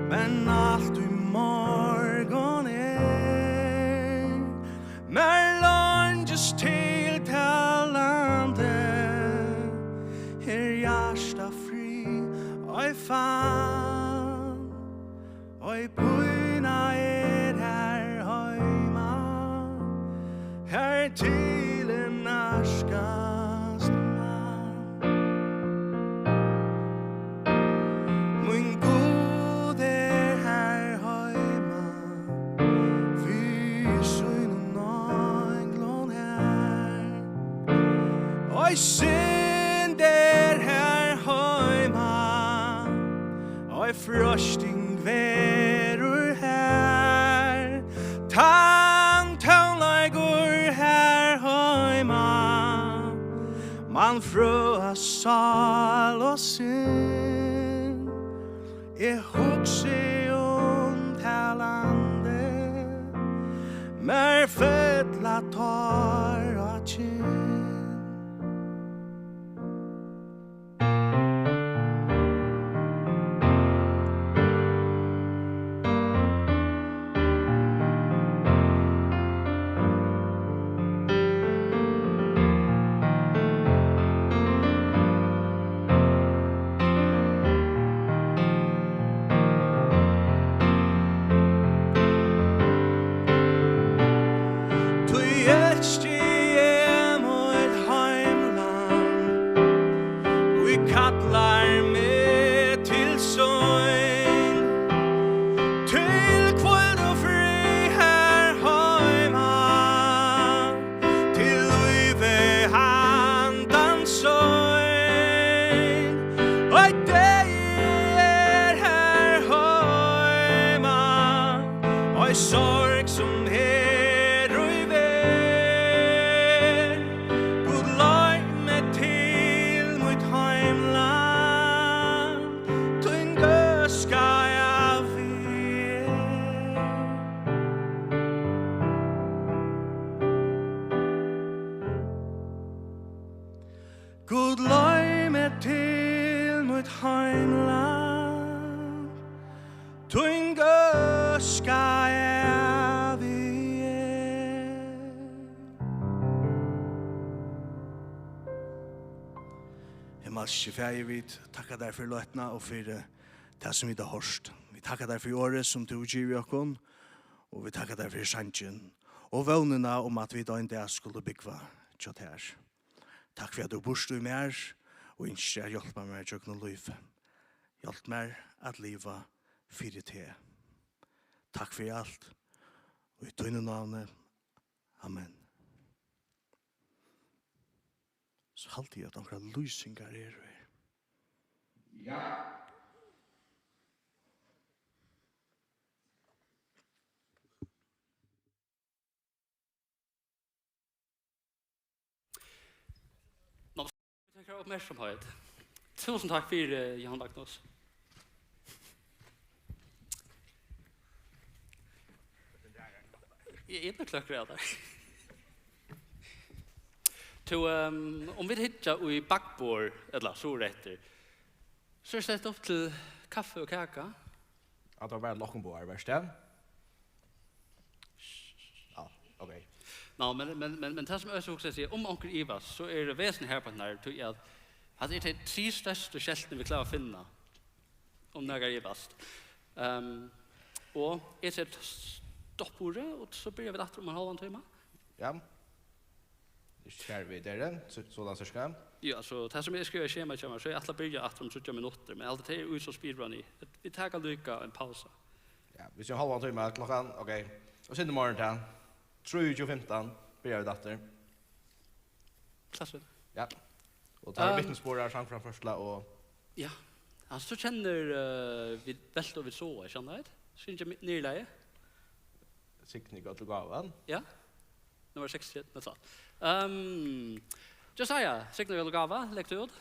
men alt í morgun er. Mær leingist til tað landið, her hjartað frið ei fann. Ei pína er har heima, har til er nærskast mann. Mín Gud er har heima, við sínum einglum har. Ei synd er har heima, ei freisting verður har. Tann tómleikur har heima, mann frøa sál og sinn. Eg hugsi um tað landið, mær fella tár á kinn. Heimland, tín góðska ævig er. Himmalski Faðir, vit takka tær fyri løtuna og fyri tað, sum vit hava hoyrt. Vit takka tær fyri orðið, sum tú hevur givið okkum, og vit takka tær fyri sangin og vónina um, at vit ein dag skulu búgva hjá tær. Takk fyri, at tú býrt í mær og ynskir at hjálpa mær gjøgnum lívið. Hjálp mær at liva fyri teg. Takk fyri alt. Og í tínum navni. Amen. So haldi eg, at onkrar lýsingar eru her. Ja. Takk fyri oppmerksomheit. Túsund takk fyri, Jóhan Magnus. Eg eri kløkkur av tær. Tú, ehm, um vit hyggja í bakborð, ella suðureftir, so er sett upp til kaffi og kaka. At tað var bara lokkumbáðar, veitst tú? Ja, ok. Nå, men, men, men, men tað, sum eg so hugsi, at siga, um onkur ivast, so er tað vesentligt her á Knørri, tí at hatta eru tey trý størstu skeltini, vit klára at finna, um nakar ivast. Ehm, og eg seti stopp fyri, og so byrja vit aftur um ein hálvan tíma. Ja. Ikki fara vit har, so, soleiðis sirka? Ja, so tað, sum eg skrivi í skjema hjá mær, so eg ætli at byrja aftur um tríggjar minuttir, men alt tað er í so speedrunni. Vit taka líka ein pausa. Ja, vit siga ein hálvan tíma, klokkan, ok. Og so í morgin til trýogtjúgu fimtan byrja vit aftur. Klasse. Ja. Og tá er, ehm, vitnisburðar, sangframførsla og... Ja. Altso, tú kennir, eh, vit velta og vit sova, kennir tú tað? Syngja mi-, niðurlagið. Signi, góðu gávan. Ja. Nummar seksogtretivu, nei, tvætl. Ehm, Josiah, Signi, góðu gáva, legg tú út.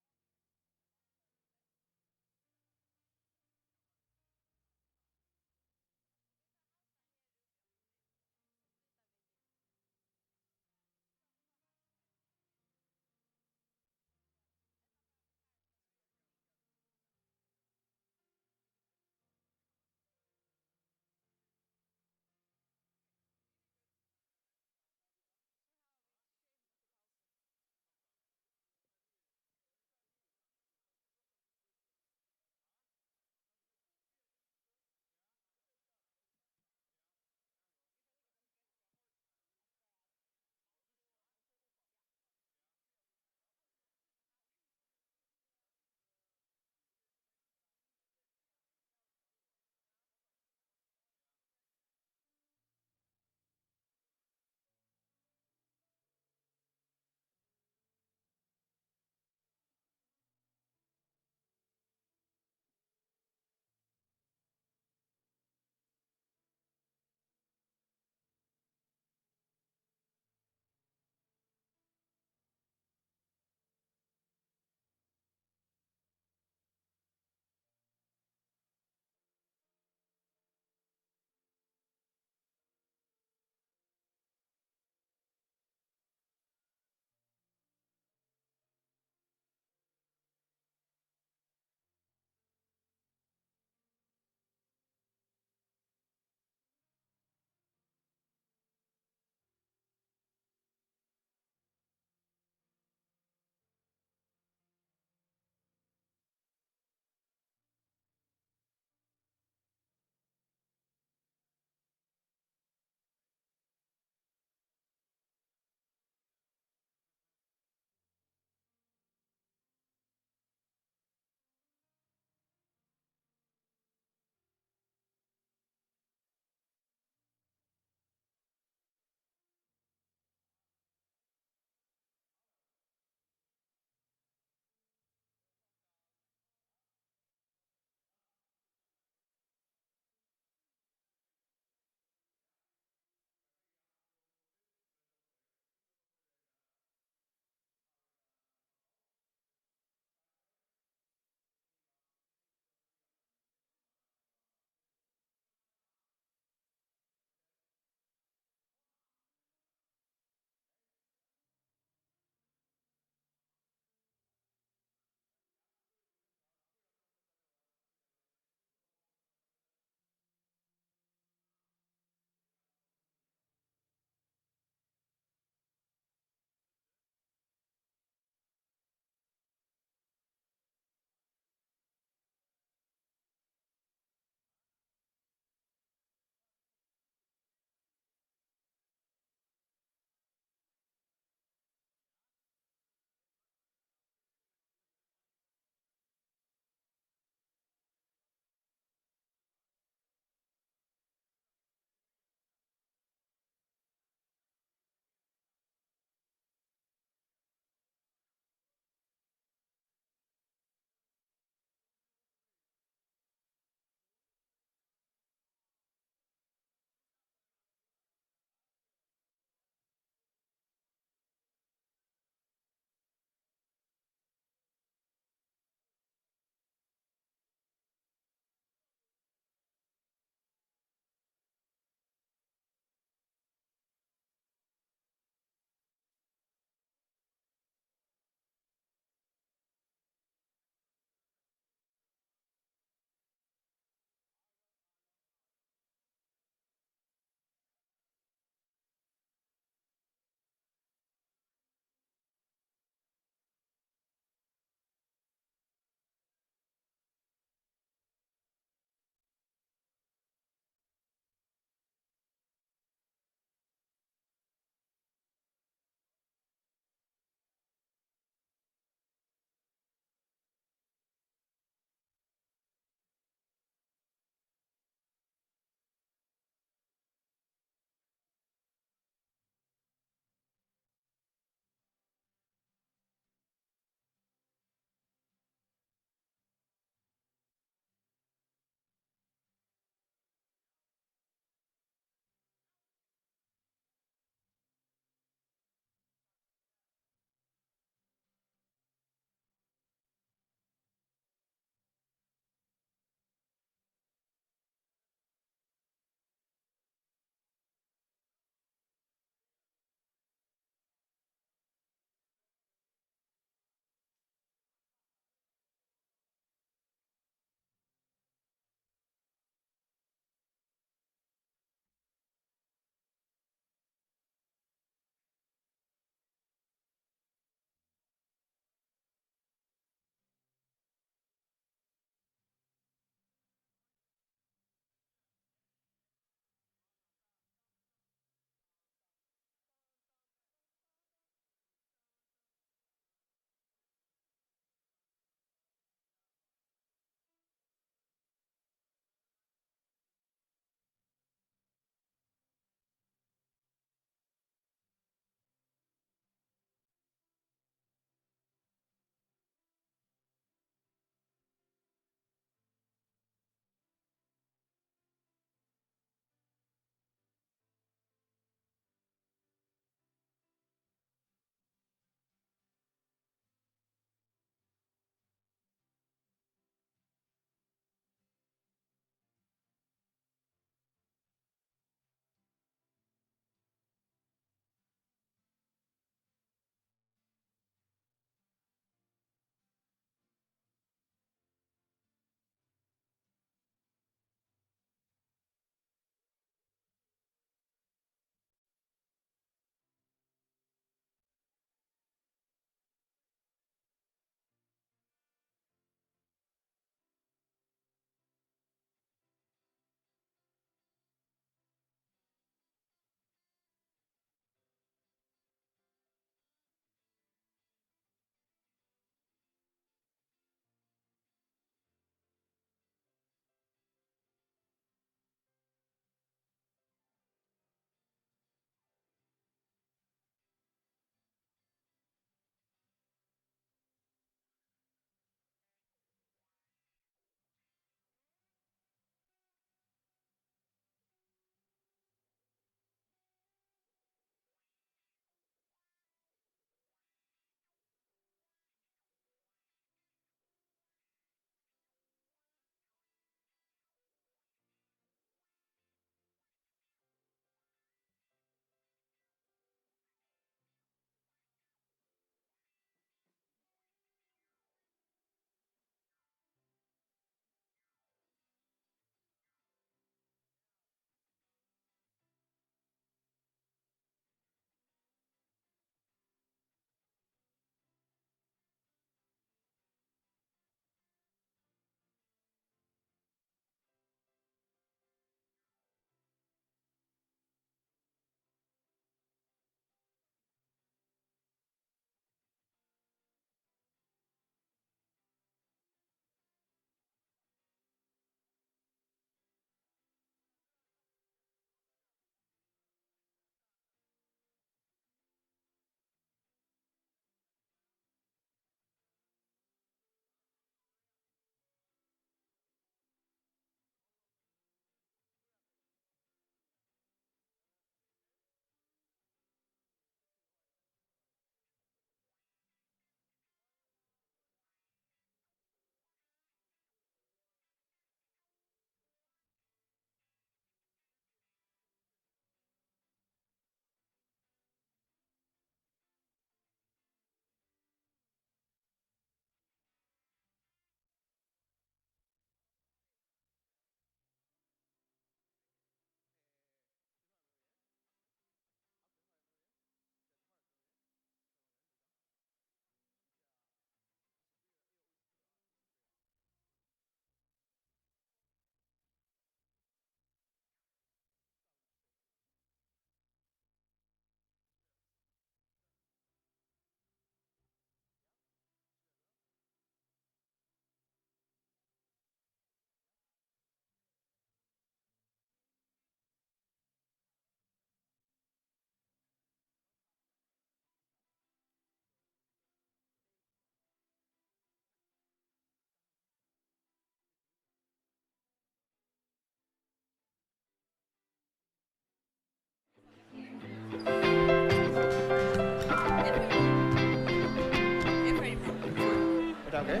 So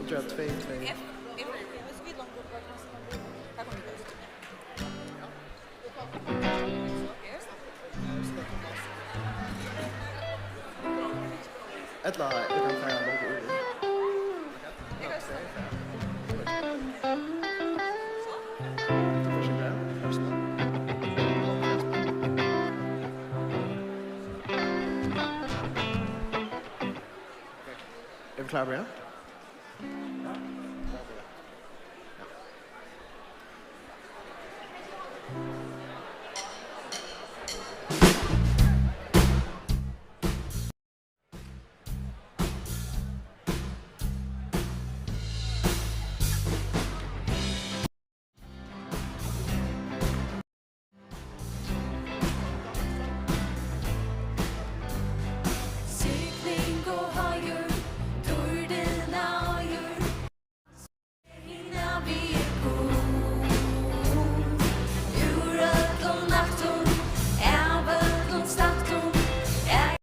gera tvey, tvey. Ella eg kann fara longur yvir. Eru vit klár, Brian? Signing og heiður, dýrdin eigur. Hina við er Gud. Úr øllum ættum, av øllum stættum, er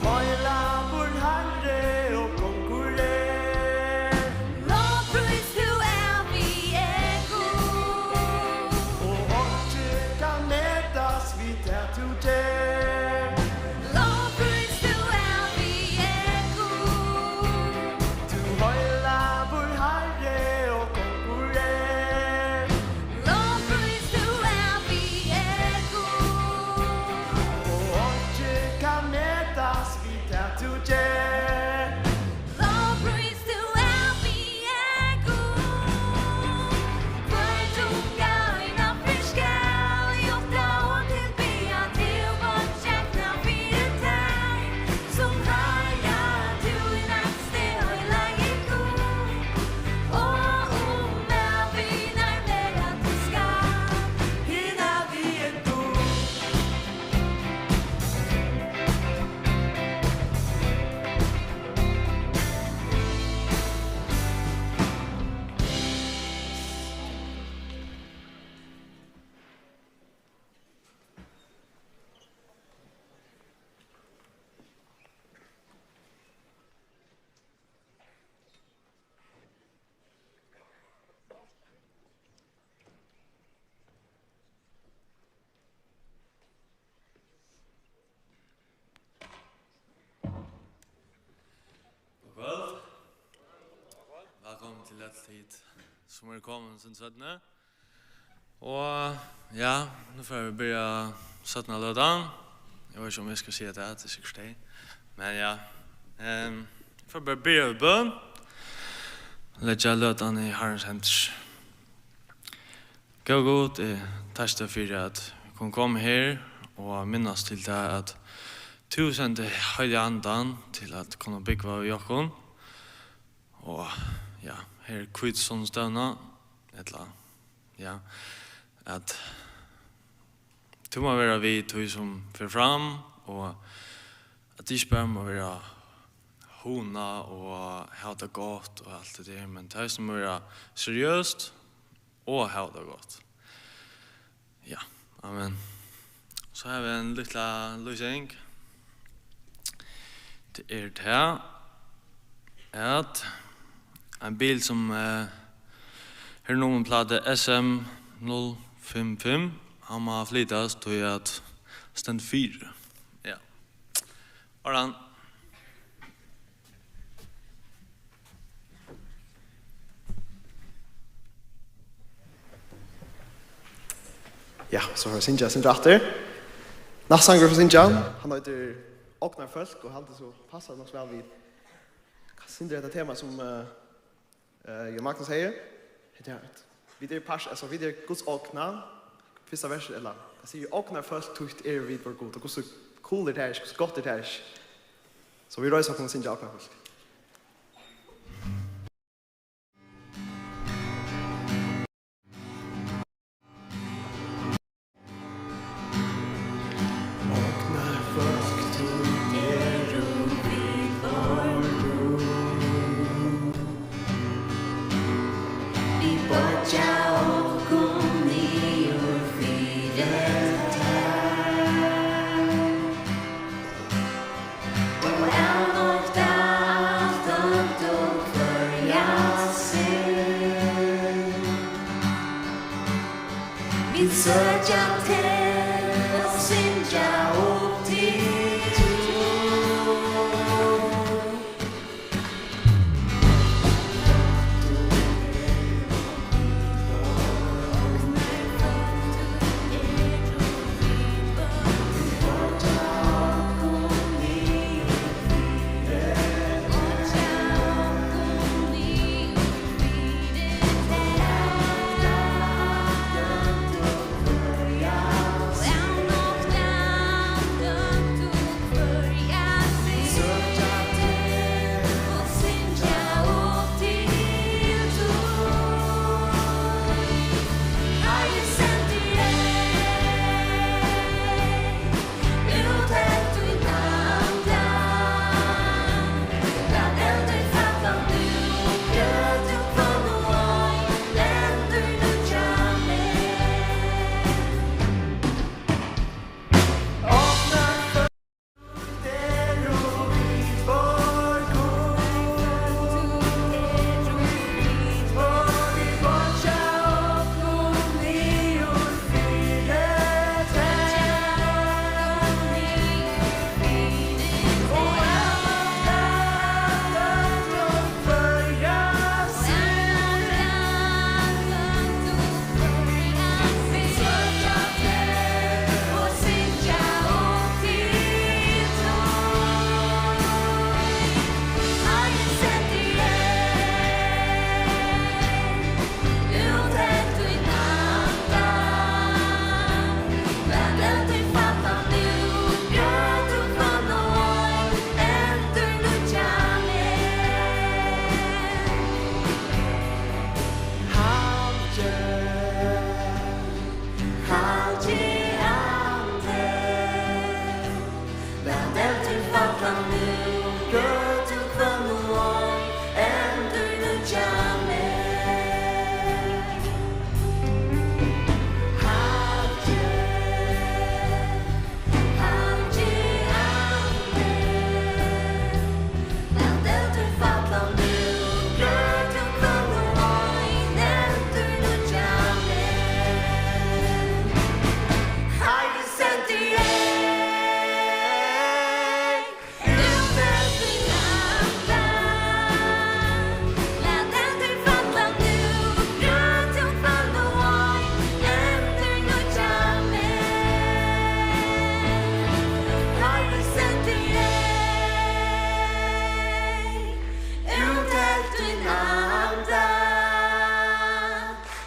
Heilagir Harri og kongur er. Lovprís tú ævig er Gud. Og einki kann metast við tað tú ger. Lovprís tú ævig er Gud. Tú heilagir Harri og kongur er. Lovprís tú ævig er Gud. Og einki kann metast við tað tú ger. Lovprís tú ævig er Gud. Hvør tunga eina ferð skal játta og tilbiðja, tú vart gjøgnum fyri tær, sum heilag tú er. Gott kvøld. Vælkomin til øll tit, sum eru komin sindur seinni. Og ja, nú fara vit byrja seinna løtan. Eg veit ikki, um eg skal siga tað, tað er sikkurt tey. Men ja, ehm, vit fara bara byrja við bøn. Leggja løtan í Harrans hendur. Góði Gud, eg takki tær fyri, at vit kunnu koma her og minnast til tað, at tú sendi Heilaga Andan til at kunna búgva í okkum. Og ja, her er hvítusunnudagsstevna, ella, ja, at tú má vera við tí sum fer fram, og at tað ikki bara má vera hugna og hava tað gott og alt tað har, men tað eisini má vera seriøst og hava tað gott. Ja, amen. So hava vit eina lítla lýsing. er tað, at ein bil, sum, eh, hevur nummerplátu S M null fimm fimm, hann má flytast, tí at stendur fyri. Ja. Ordan. Ja, so fara vit at syngja, syngja aftur. Næsti sangur, vit fara at syngja, hann eitur Ognarfólk, og haldi so passar nokk so væl við, sindur hetta tema sum, eh, eh, Jón Magnus hevði. Hetta er, vit eru pars-, altso, vit eru Guds ogn, fyrsta vers, ella, hann sigur: "Ognarfólk títt eru vit, vor Gud." Og hvussu cool er tað ikki, hvussu gott er tað ikki? So vit reisa okkum og syngja Ognarfólk. Vit boyggja okkum niður fyri tær og avnokta alt ónt og hvørja synd. Vit søkja teg og syngja upp til tín.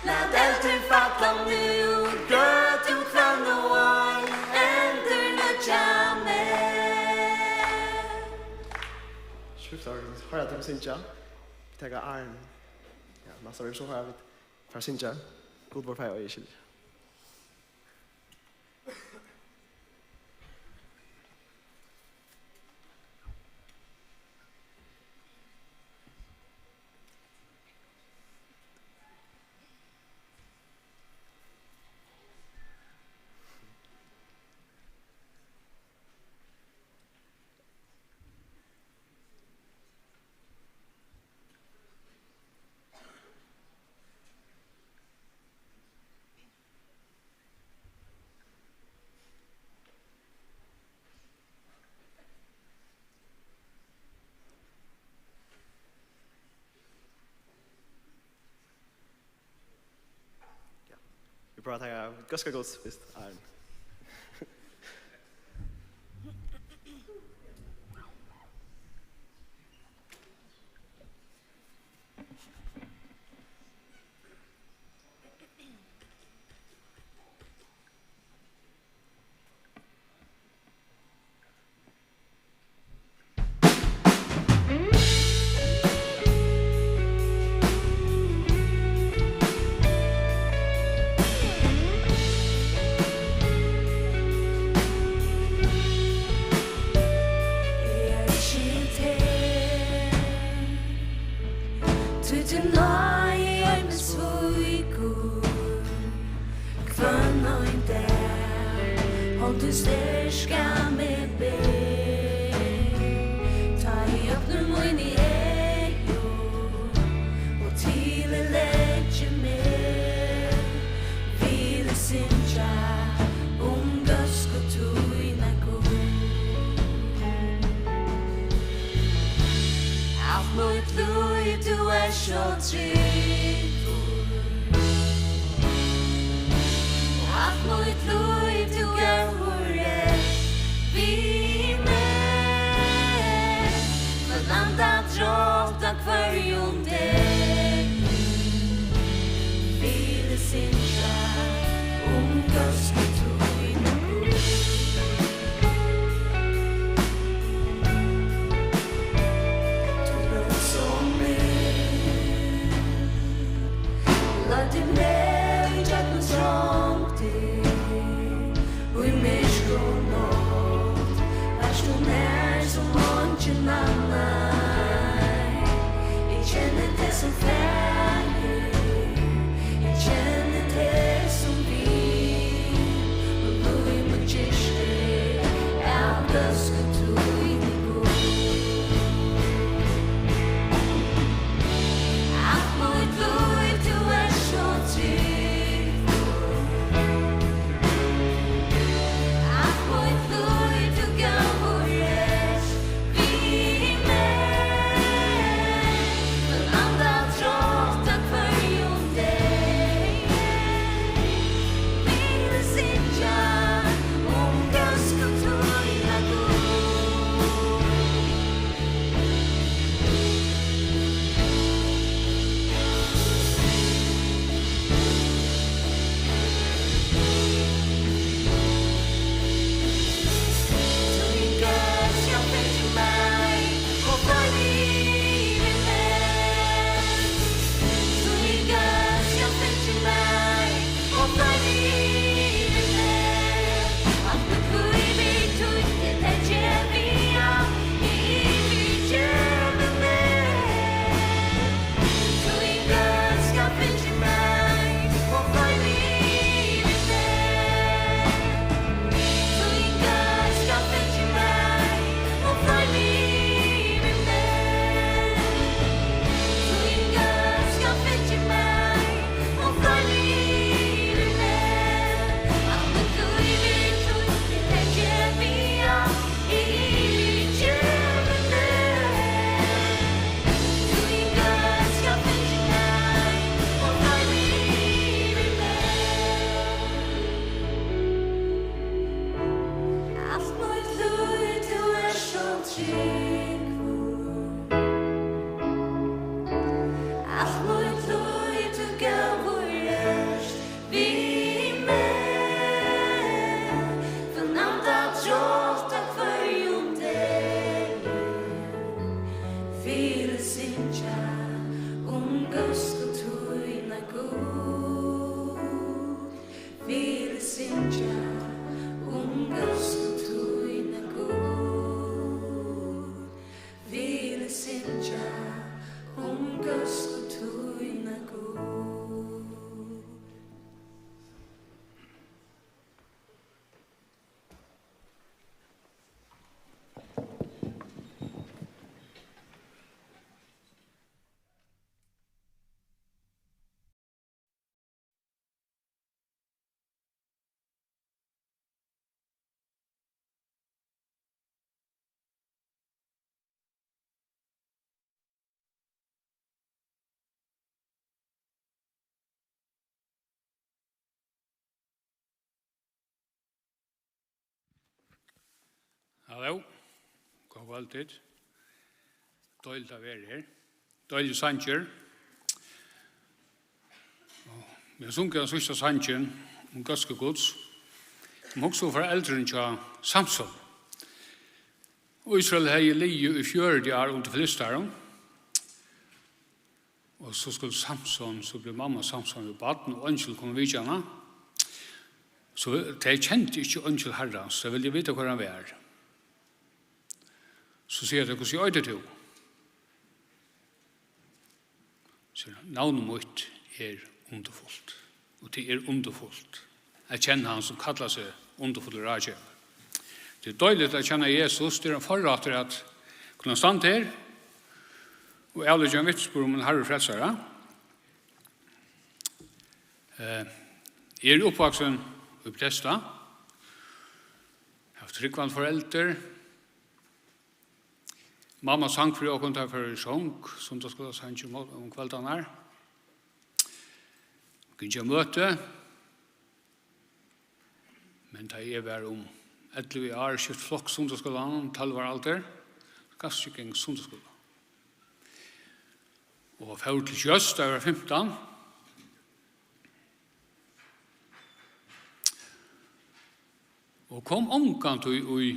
Lat eldur falla nú, grøt út frá nú, endurnýggja meg. Sjúkt at hoyra tykkum syngja. Vit taka áðrenn, ja, næsta vers, so fara vit fara at syngja Gud, vor Faðir, eigi skilji. Bara taka góðskapin fyrst. Áðrenn. Tí tín náði er meg svíkur. Hvønn ein dag, hondin sterka meg ber. Tá eg opni míni eygu og til eg leggi meg, vil eg syngja um góðsku tína, Gud. Alt mítt lív, tú ert so tryggur. Alt mítt lív, tú góður ert við meg. Hvønn andadrátt á hvørjum degi vil eg syngja um góðsku tína, Gud. Halló. Góða kvøldið. Deiligt at vera her. Deilig sangur. Og vit sungu tann síðsta sangin um góðsku Guds. Vit hugsaðu um foreldrini hjá Samson. Ísrael hevði ligið í fjøruti ár undir filistarum. Og so skuldi Samson, so bleiv mamma Samson við barn, og eingil kom at vitja hana. So tey kendu ikki eingil Harrans, so tey vildu vita, hvar hann var. So siga tey: "Hvussu eitur tú?" Sigur hann: "Navn mítt er Undurfult." Og tað er undurfult at kenna hann, sum kallar seg Undurfullan Ráðgevara. Tað er deiligt at kenna Jesus. Tað er ein forrættur at kunna standa her og avleggja ein vitnisburð um ein Harra og Frelsara. Eh, eg eri uppvaksin í Bethesda. Havi trúgvandi foreldur. Mamma sang fyri okkum, tá eg fór í song, sunnudagsskúlasang um, um kvøldarnar. Gingið á møti. Men tá eg var um ellivu ár, skifti flokk sunnudagsskúlanum, tólv ára aldur, gavst ikki at ganga sunnudagsskúla. Og fór til sjós, tá eg var fimtan. Og kom ongantíð í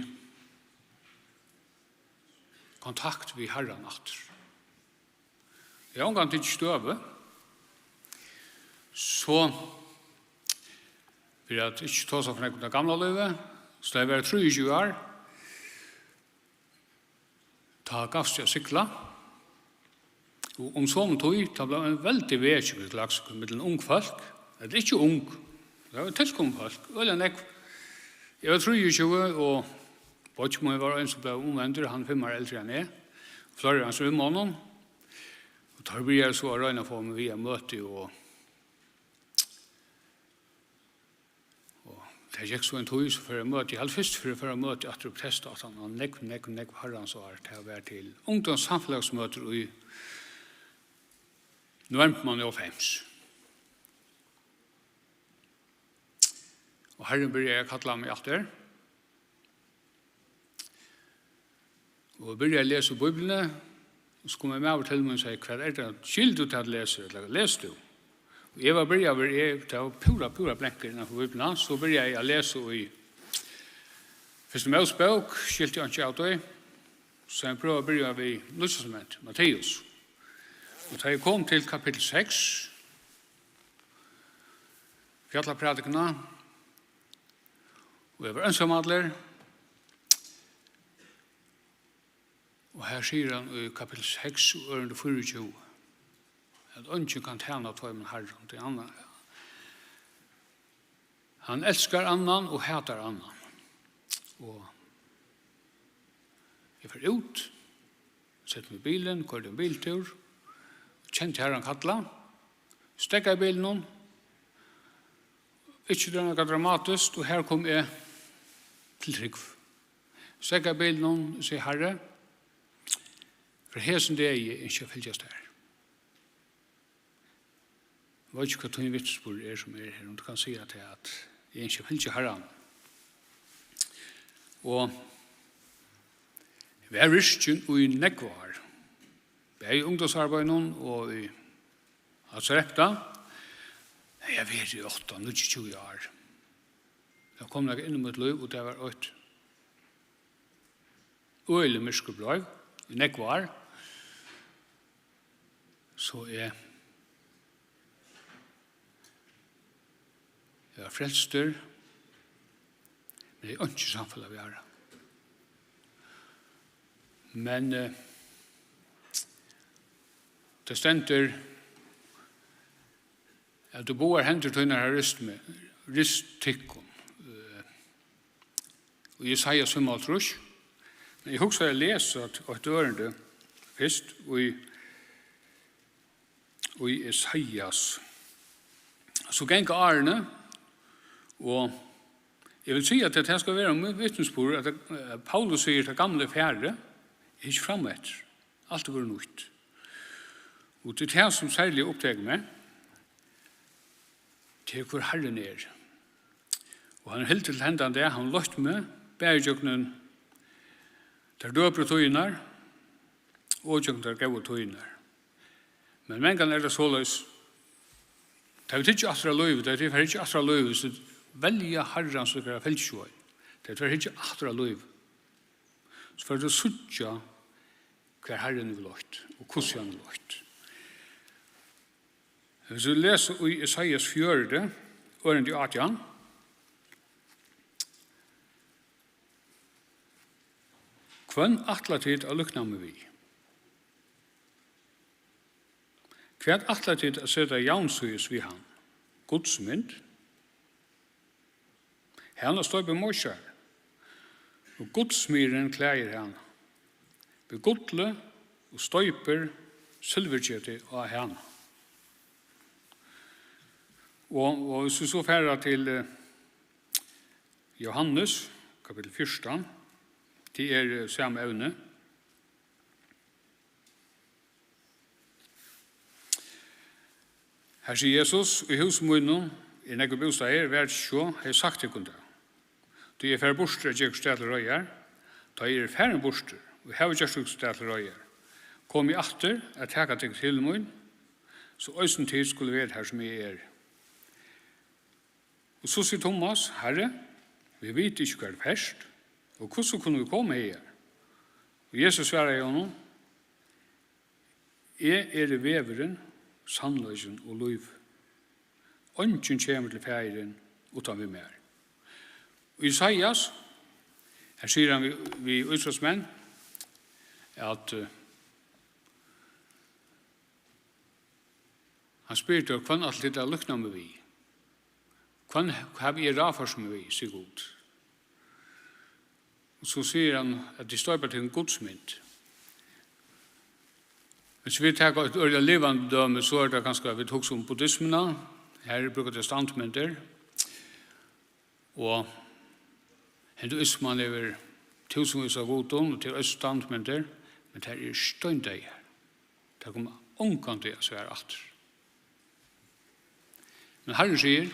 kontakt við Harran aftur. Eg havi ongantíð tikið støðu. So fyri at ikki tosa ov nógv um tað gamla lívið, so tá eg var trýogtjúgu ár, tá gavst eg at sigla. Og um somu tíð, tá bleiv ein veldig vekjing í Klaksvík millum ung fólk, ella ikki ung, tað var tilkomin fólk, øgiliga nógv. Eg var trýogtjúgu, og beiggi mín var ein, sum bleiv umvendur, hann er fimm ár eldri enn eg. Fleiri hans við honum. Og teir byrjaðu so at royna at fáa meg við á møti, og Og tað gekk so ein tíð, so fór eg á møti. Eg helt fyrst fyri at fara á møti aftur í Bethesda, aftan á nógv, nógv, nógv harrans ár. Tað var til ungdómssamfelagsmøtir í november mánaði hálvfems. Og Harrin byrjaði at kalla meg aftur. Og eg byrjaði at lesa í Bíbliuni, og so kom ein maður til mín og segði: "Hvat er tað? Skilur tú tað, lesur, ella lesur tú?" Og eg var byrjaður, eg, tað var púra, púra blankur innanfyri Bíbliuna. So byrjaði eg at lesa í Fyrstu Mósebók, skilti eg einki av tí. So eg prøvaði at byrja við Nýggja Testamenti, Matteus. Og tá eg kom til kapittul seks, fjallaprædikuna, og eg var einsamallur, og her sigur hann í kapittul seks og ørindi fýraogtjúgu, at eingin kann tæna tveimum harrum, tí annan, hann elskar annan og hatar annan. Og eg fór út, setti meg í bilin, koyrdi ein biltúr, kendi Harran kalla, steðgaði bilinum, ikki nakað dramatiskt, og her kom eg til trúgv. Steðgaði bilinum, segði: "Harri, frá hesum degi ynski eg at fylgjast tær." Eg veit ikki, hvat tín vitnisburður er, sum er her, um tú kanst siga tað, at eg ynski at fylgja Harranum. Og eg var virkin í nógv ár, bæði í ungdómsarbeiðinum og í Atsrepta. Eg havi verið í átta, níggjuogtjúgu ár. Tað kom nakað inn í mítt lív, og tað var eitt øgiligt myrkur bleiv í nógv ár. So eg, eg var frelstur, men eg hevði einki samfelag við Harran. Men, eh, tað stendur, at tú báðar hendur tínar hava rist meg, rist tykkum, eh, í Jesaja fimmoghalvtrýss. Men eg hugsaði at lesa eitt, eitt ørindi fyrst í, í Jesajas. So ganga árini, og eg vil siga, at tað skal vera mín vitnisburður, at, eh, Paulus sigur: "Tað gamla er farið, er hygg fram eftir, alt er vorðið nýtt." Og tað er tað, sum serliga upptekur meg, tað er, hvør Harrin er. Og hann er heldur til hendan dag, hann leitt meg, bæði gjøgnum Tær døgurðu tíðirnar, og gjøgnum tær góðu tíðirnar. Men mangan er tað soleiðis, tá vit hyggja aftur á lívið, tá vit fara hyggja aftur á lívið, so velja Harran, so skal fylgja honum. Tá vit fara hyggja aftur á lívið, so fara vit at síggja, hvar Harrin hevur leitt, og hvussu hann hevur leitt. Hvis vit lesa í Esaias fjøruti, ørindi átjan. Hvønn ætla tit at líkna meg við? Hvat ætla tit at seta javnsíðis við hann? Guds mynd? Hana stoypir Moshe, og gullsmiðurin klæðir hana við gulli og stoypir silvurketi á hana. Og, og hvis vit so fara til, eh, Jóhannes, kapittul fjúrtan, tað er, eh, sama evni. Her sigur Jesus: "Í húsi mínum eru nógvir bústaðir, var tað ikki so, hevði eg sagt tykkum tað. Tí eg fari burtur at gera ykkum stað til reiðar. Tá eg eri farin burtur og havi gjørt ykkum stað til reiðar, komi eg aftur at taka tykkum til mín, so eisini tit skulu vera har, sum eg eri." Og so sigur Tómas: "Harri, vit vita ikki, hvar tú fert, og hvussu kunnu vit koma hagar?" Og Jesus svaraði honum: "Eg eri vegurin, sannleikin og lívið. Eingin kemur til Faðirin uttan við mær." Og Esaias, her sigur hann við, við Ísraelsmenn, at, eh, hann spyr tey: "Hvønn ætla tit at líkna meg við? Hvønn havi eg ráðført meg við?" sigur Gud. Og so sigur hann, at tey stoypa tykkum Guds mynd. Hvis vit taka eitt øgiliga livandi dømi, so er tað kanska, at vit hugsa um buddismuna. Her brúka tey standmyndir. Og hinduisman hevur túsundvís av gudum, og tað eru eisini standmyndir, men tær eru steindeyðar. Tær koma ongantíð at svara aftur. Men Harrin sigur,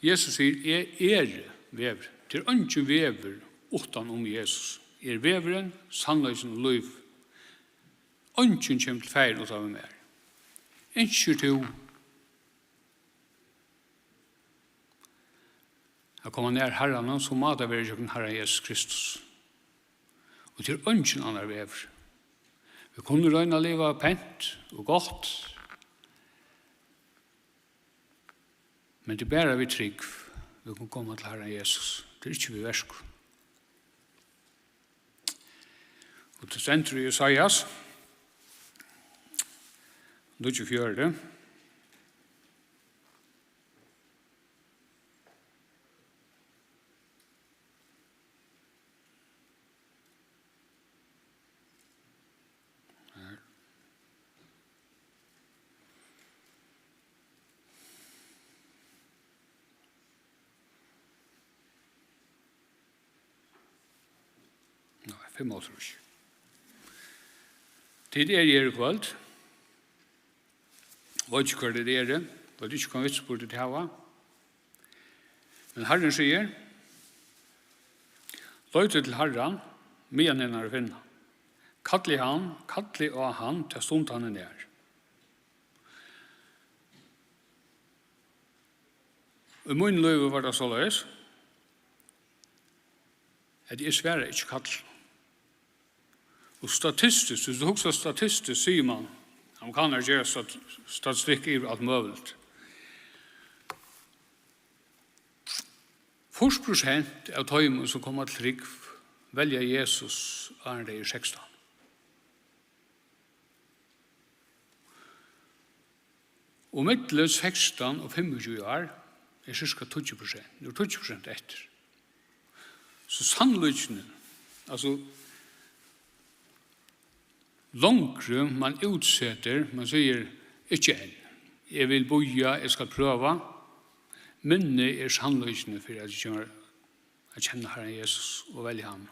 Jesus sigur: "Eg eri vegur." Tað er eingin vegur uttan um Jesus. "Eg eri vegurin, sannleikin og lív. Eingin kemur til Faðir uttan við mær." Ynskir tú at koma nær Harranum, so má tað vera gjøgnum Harran Jesus Kristus. Og tað er eingin annar vegur. Vit kunnu royna at liva pent og gott, men tað er bara við trúgv, vit kunnu koma til Harran Jesus. Tað er ikki við verkum. Og tað stendur í Esaias níggjuogfjøruti. Nei, fimmoghálvtrýss. Tit eru her í kvøld. Veit ikki, hvør tit eru. Veit ikki, hvønn vitnisburð tit hava. Men Harrin sigur: "Leitið til Harran, meðan hann er at finna. Kallið hann, kallið á hann, ta stund hann er nær." Í mínum lívi var tað soleiðis, at eg svaraði ikki kallinum. Og statistiskt, hvis tú hugsar statistiskt, sigur man, amerikanarar gera stat-, statistikk yvir alt møguligt. Fýrs prosent av teimum, sum koma til trúgv, velja Jesus, áðrenn tey eru sekstan. Og millum sekstan og fimmogtjúgu ár er cirka tíggju prosent. Nú er tíggju prosent eftir. So sannleikin, altso, longri man útsetir, man sigur: "Ikki enn. Eg vil bíða, eg skal prøva." Minni er sannleikin fyri at eg kemur at kenna Harran Jesus og velja hann.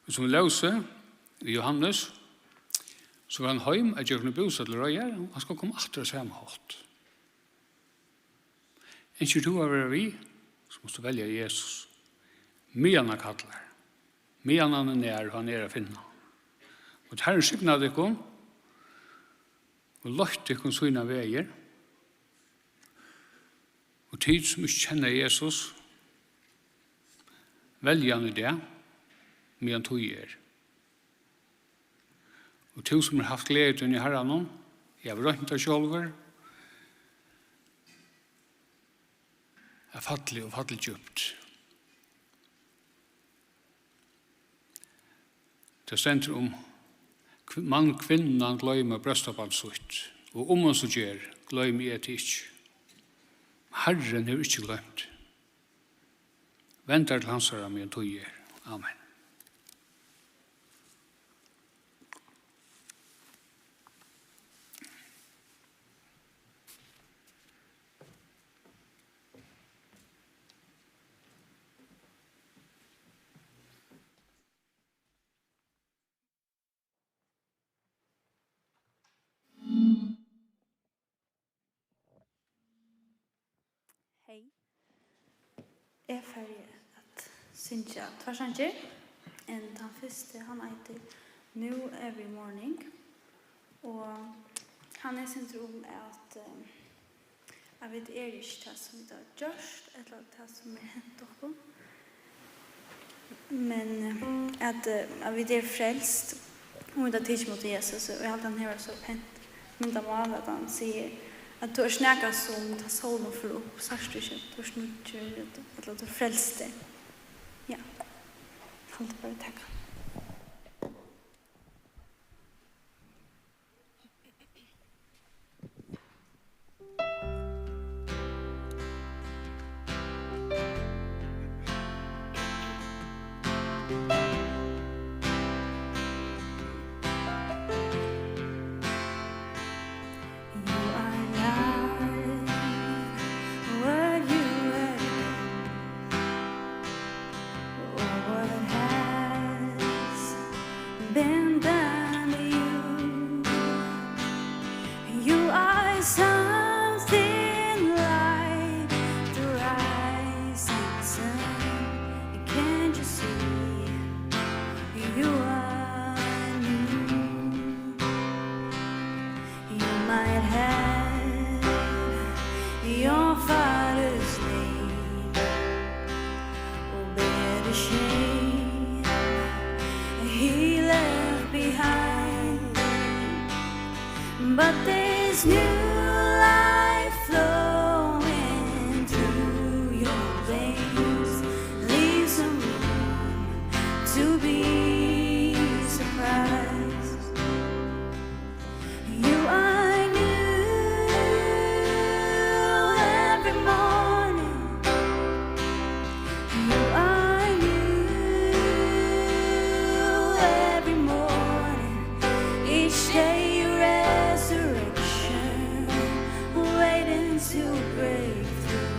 Sum ljósið í Jóhannes, so fer hann heim at gjøgnum bústað til reiðar, og hann skal koma aftur á sama hátt. Ynskir tú at vera við, so mást tú velja Jesus, meðan hann kallar, meðan hann er nær, hann er at finna. Og Harrin signaði tykkum og leitt tykkum sínar vegir. Og tit, sum ikki kenna Jesus, velja hann í dag, meðan tíð er. Og tú, sum hevur havt gleði tína í Harranum, eg havi roynt tað sjálvur, er fallið og fallið djúpt. Tað stendur um, hv-, mann kvinnan gloymir bróstabann sítt, og um hon so ger, gloymi eg teg ikki. Harrin hevur ikki gloymt. Vend tær til hansara, meðan tíð er. Amen. Hey. Eg fari at syngja tveir sangir. En tann fyrsti, hann eitur New Every Morning. Og hann er eitt sindur um at, eh, at vit eru ikki tað, sum vit hava gjørt, ella tað, sum er hent okkum. Men, eh, at, eh, at vit eru frelst, og vit hava tikið ímóti Jesus, og eg haldi, hann hevur so pent myndamál, at hann sigur, at tú ert nakað sum tá sólin fer upp, sært tú ikki, at tú ert nýggjur, ella at tú ert frelstur. Ja. Haldi bara taka. You are not what you were, or what has been done to you. You are something like the rising sun. Can't you see you are new? You might have your father's name, or bear the shame he left behind. But this new life flowing through your veins leaves some room to be surprised. You are new every morning. You are new every morning. Each day resurrection, waiting to break through.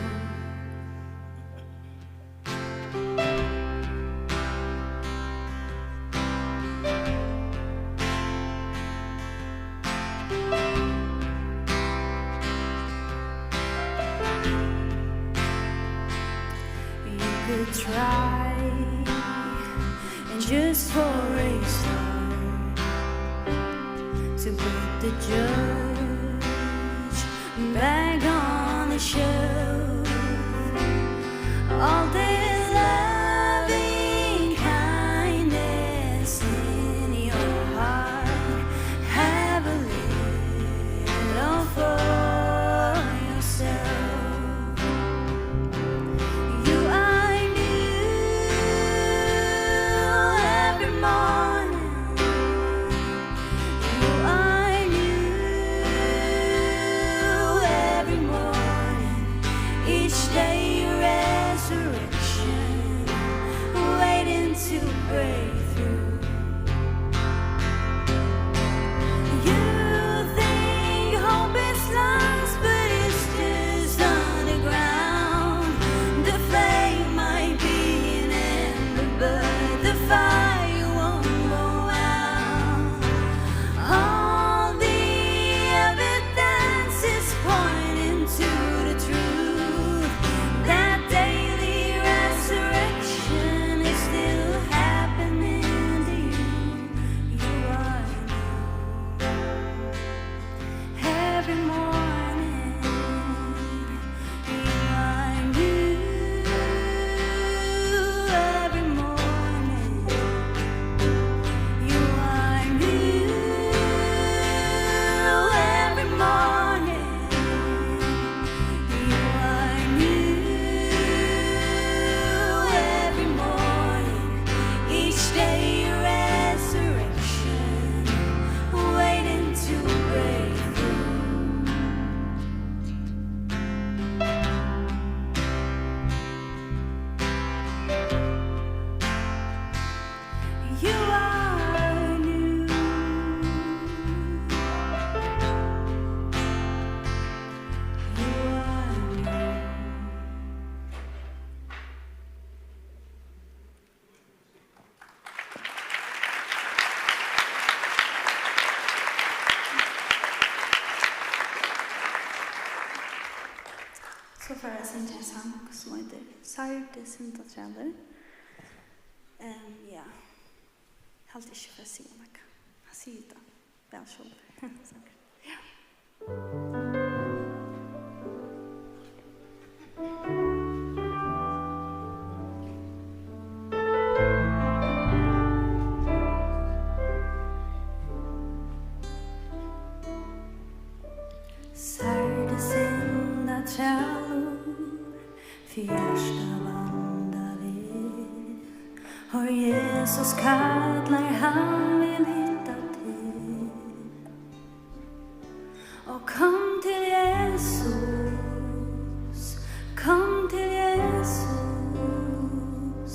You could try and just for a start to put the judge back on the shelf. All this loving kindness in your heart, have a little for yourself. You are new every morning. You are new every morning. Each day resurrection. So fari eg at syngja ein sang sum eitur Særdi syndatrælur. Ehm, ja. Eg haldi ikki, eg fari at siga nakað. Hann sigur tað væl sjálvur. Sangur. Ja. Særdi syndatrælur, fyri hjarta vandað við. Hoyr, Jesus kallar, hann vil hitta teg. Og kom til Jesus, kom til Jesus,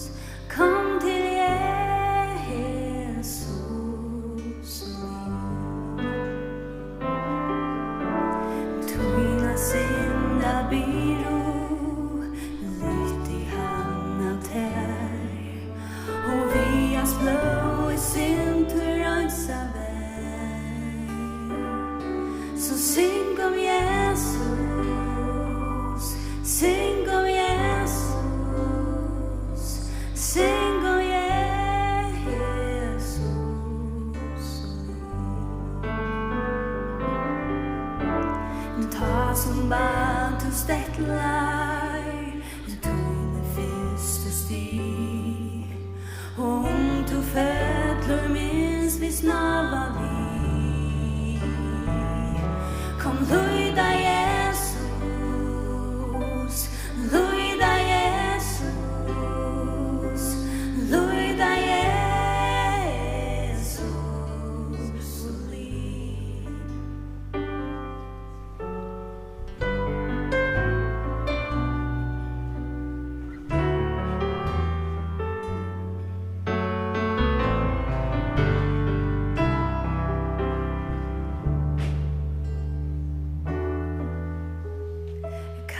kom til Jesus. Tína syndabyrðu lyfti hann av tær, og við hans blóði syndir reinsa veg. So syng um Jesus, syng um Jesus, syng um Jesus. Tá sum bað tú stetlar, tíni fyrstu stig, og um tú fellur, minst við snáva lið. Kom, lít á Jesus, lít á Jesus, lít á Jesus, lít.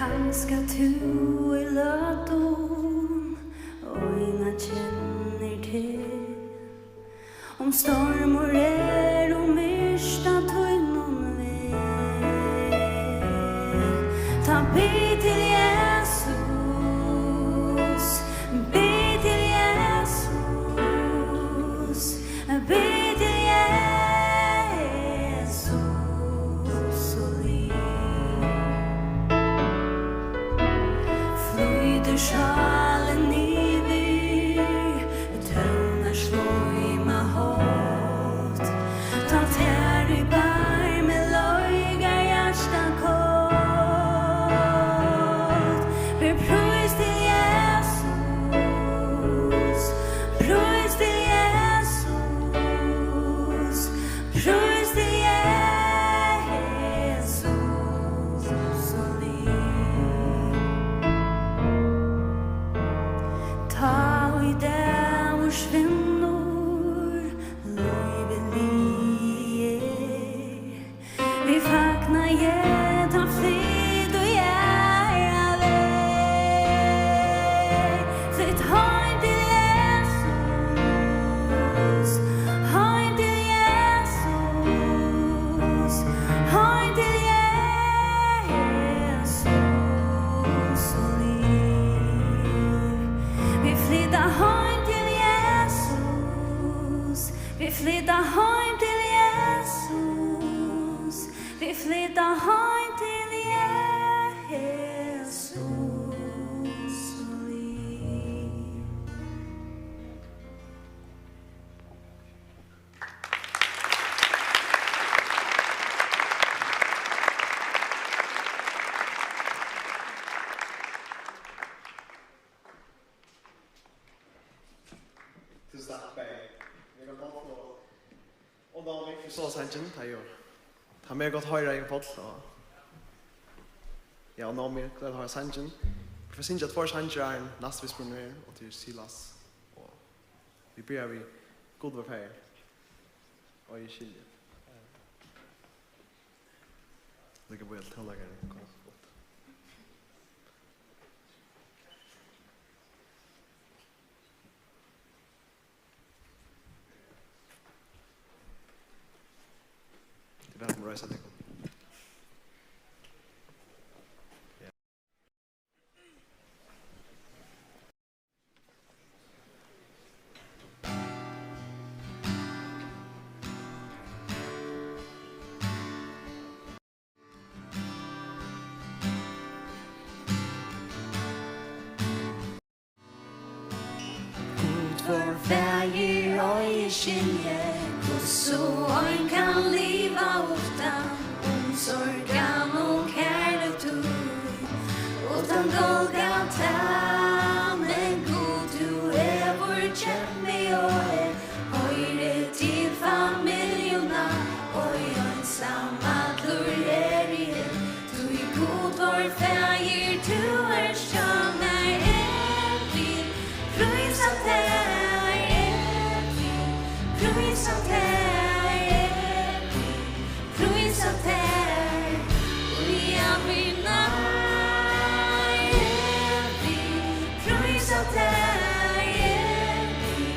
Kanska tú í løtum eina kennir til. Um stormur er, um myrkt á tínum veg, tá bið til Jesus, bið til Jesus, bið til Jesus, og liv. Flýtur sálin yvir, tónar sloyma hátt, tá tær í barmi loygar hjarta kátt. Ber prís til Jesus, prís til Jesus, prís til Jesus, og liv. Tá ið dagur svinnur, lívið liðið er, vit fagna, ja, tá flyt í aðra veg. Flyt heim til Jesus, heim til Jesus, heim til Jesus, og liv. Vit flyta heim til Jesus, vit flyta heim til Jesus, vit flyta heim til Jesus, og liv. Túsund takk, Benny. Vit hava gott og, og Naomi, fyri so sangin, tað er jo, tað er mega gott at hoyra, Jan Páll, og, ja, og Naomi, gott at hoyra sangin. Vit fara at syngja tveir sangir, áðrenn næsti vespur er, og til Silas, og vit byrja við Gud vár Faðir, og eg skilji. Líka bíða til tónleikarin kemur. Tit verða at reisa tykkum. Skilji, hvussu ein kann liva uttan um sorgan og kærleika tín, uttan Golgata. Men Gud, tú hevur keypt meg, og eg hoyri til familjuna, og einsamallur eri eg. Tí Gud, vor Faðir, tú ert hjá mær. Eg vil prísa tær, eg vil prísa tær, eg vil prísa tær í ævir. Nei, eg vil prísa tær, eg vil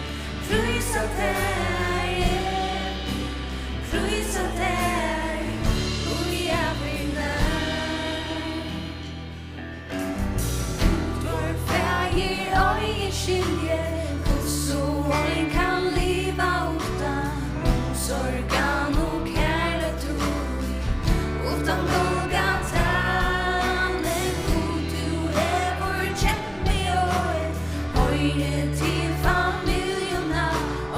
prísa tær, eg vil prísa tær í ævir. Gud, vor Faðir, ei eg skilji, hvussu ein kann liva uttan um sorgan og kærleika tín, uttan Golgata. Men Gud, tú hevur keypt meg, og eg hoyri til familjuna,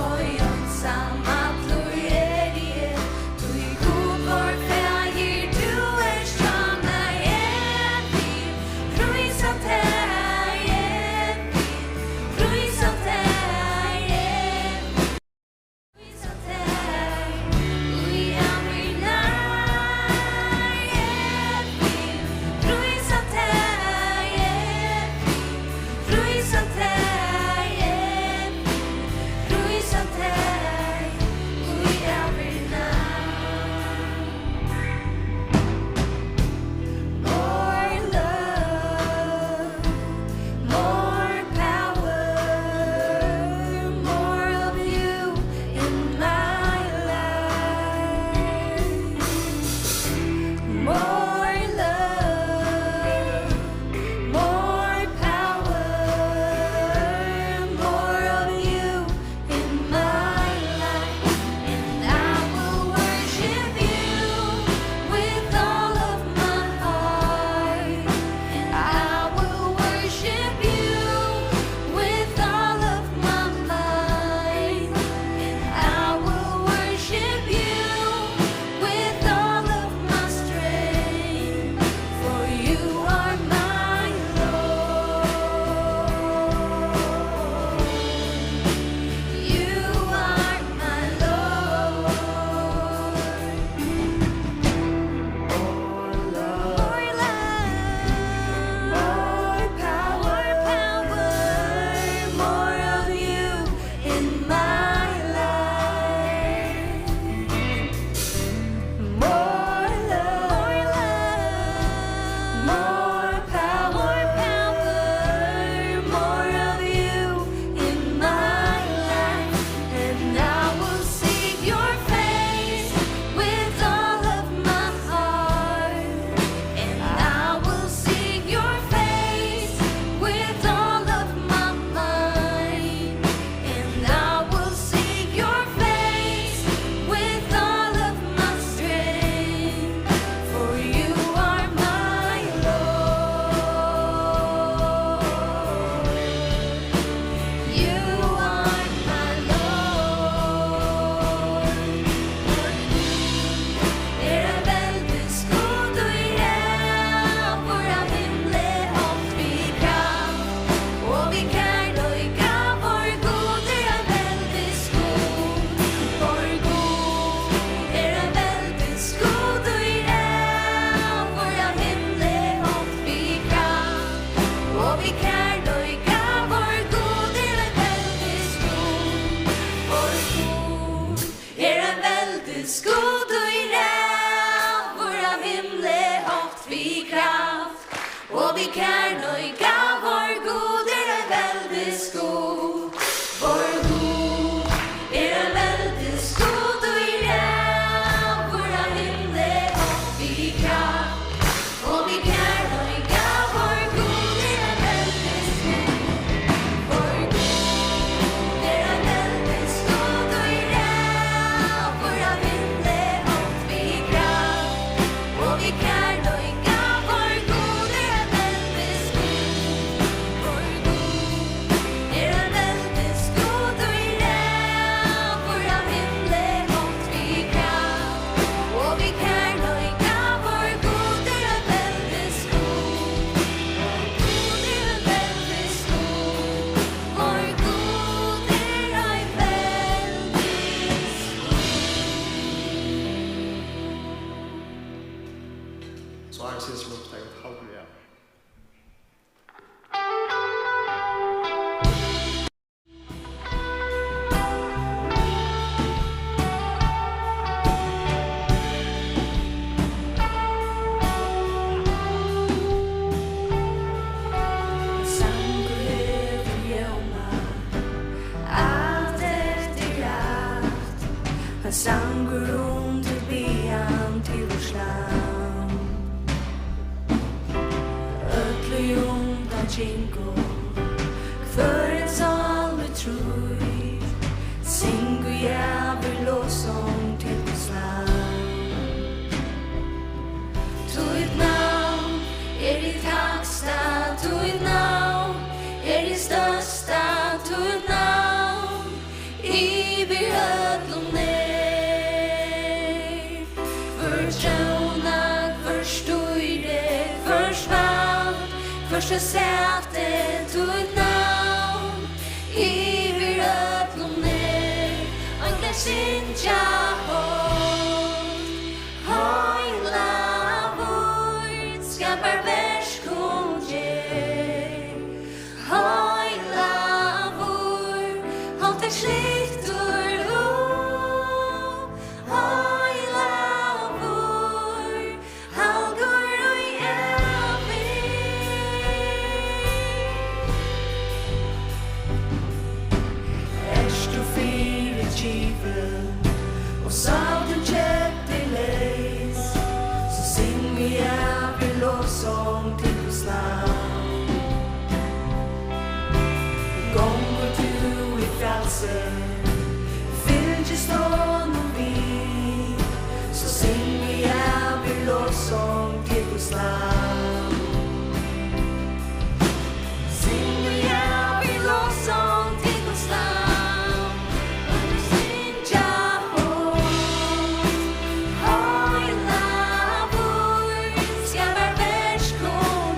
og einsamallur eri eg. Tí Gud, vor Faðir, tú ert hjá mær. Eg vil prísa tær, eg vil prísa tær, eg vil prísa tær í ævir. Nei, eg vil prísa tær, eg vil prísa tær, eg vil prísa tær í ævir. More love, more power, more of you in my life. More love, more power, more of you in my life, and I will worship you with all of my heart, and I will worship you with all of my mind, and I will worship you with all of my strength, for you are my Lord. You are my Lord. More love, more power, more of you in my life. More love, more power, more of you in my life. And I will seek your face with all of my heart. And I will seek your face with all of my mind. And I will seek your face with all of my strength, for you are my Lord. You are my Lord. Er ein veldisgudur, ræður av himli hátt við kraft og við kærleika. Vor Gud er ein veldisgudur, vor Gud er ein veldisgudur, ræður av himli hátt við kraft og við kærleika. Vor Gud er ein veldisgudur, vor Gud er ein veldisgudur, ræður av himli hátt við kraft og við kærleika. Vor Gud er ein veldisgudur, vor Gud er ein veldisgudur, ræður av himli hátt við kraft og við kærleika. Vor Gud er ein veldisgudur, vor Gud er ein veldisgudur, ræður av himli hátt við kraft og við kærleika. Vor Gud er ein veldis Takk, halda vit av. Sangur hevur ljómað, alt eftir at, ein sangur um tilbiðjan til Ísland. Øll í undan gingu, hvør ein sálm í trý, syngu javir lovsong til Guds navn. Títt navn er hitt hægsta, títt navn er hitt størsta, títt navn yvir øllum er. Hvør tróna, hvør stýri, hvørs vald, hvørs sæti, títt navn yvir øllum er. Einglar syngja hátt, heilagur, skapar verk hon ger. Heilagur, halt teg slittur upp. Heilagur, haldur í ævir. Ert tú fyrigivin og sál tín keypt er leys, so syng við javir lovsong til Guds navn. Gongur tú í frælsi, fylgist honum við, so syng við javir lovsong til Guds navn. Syng við javir lovsong til Guds navn. Syngja hátt, heilagur, skapar verk hon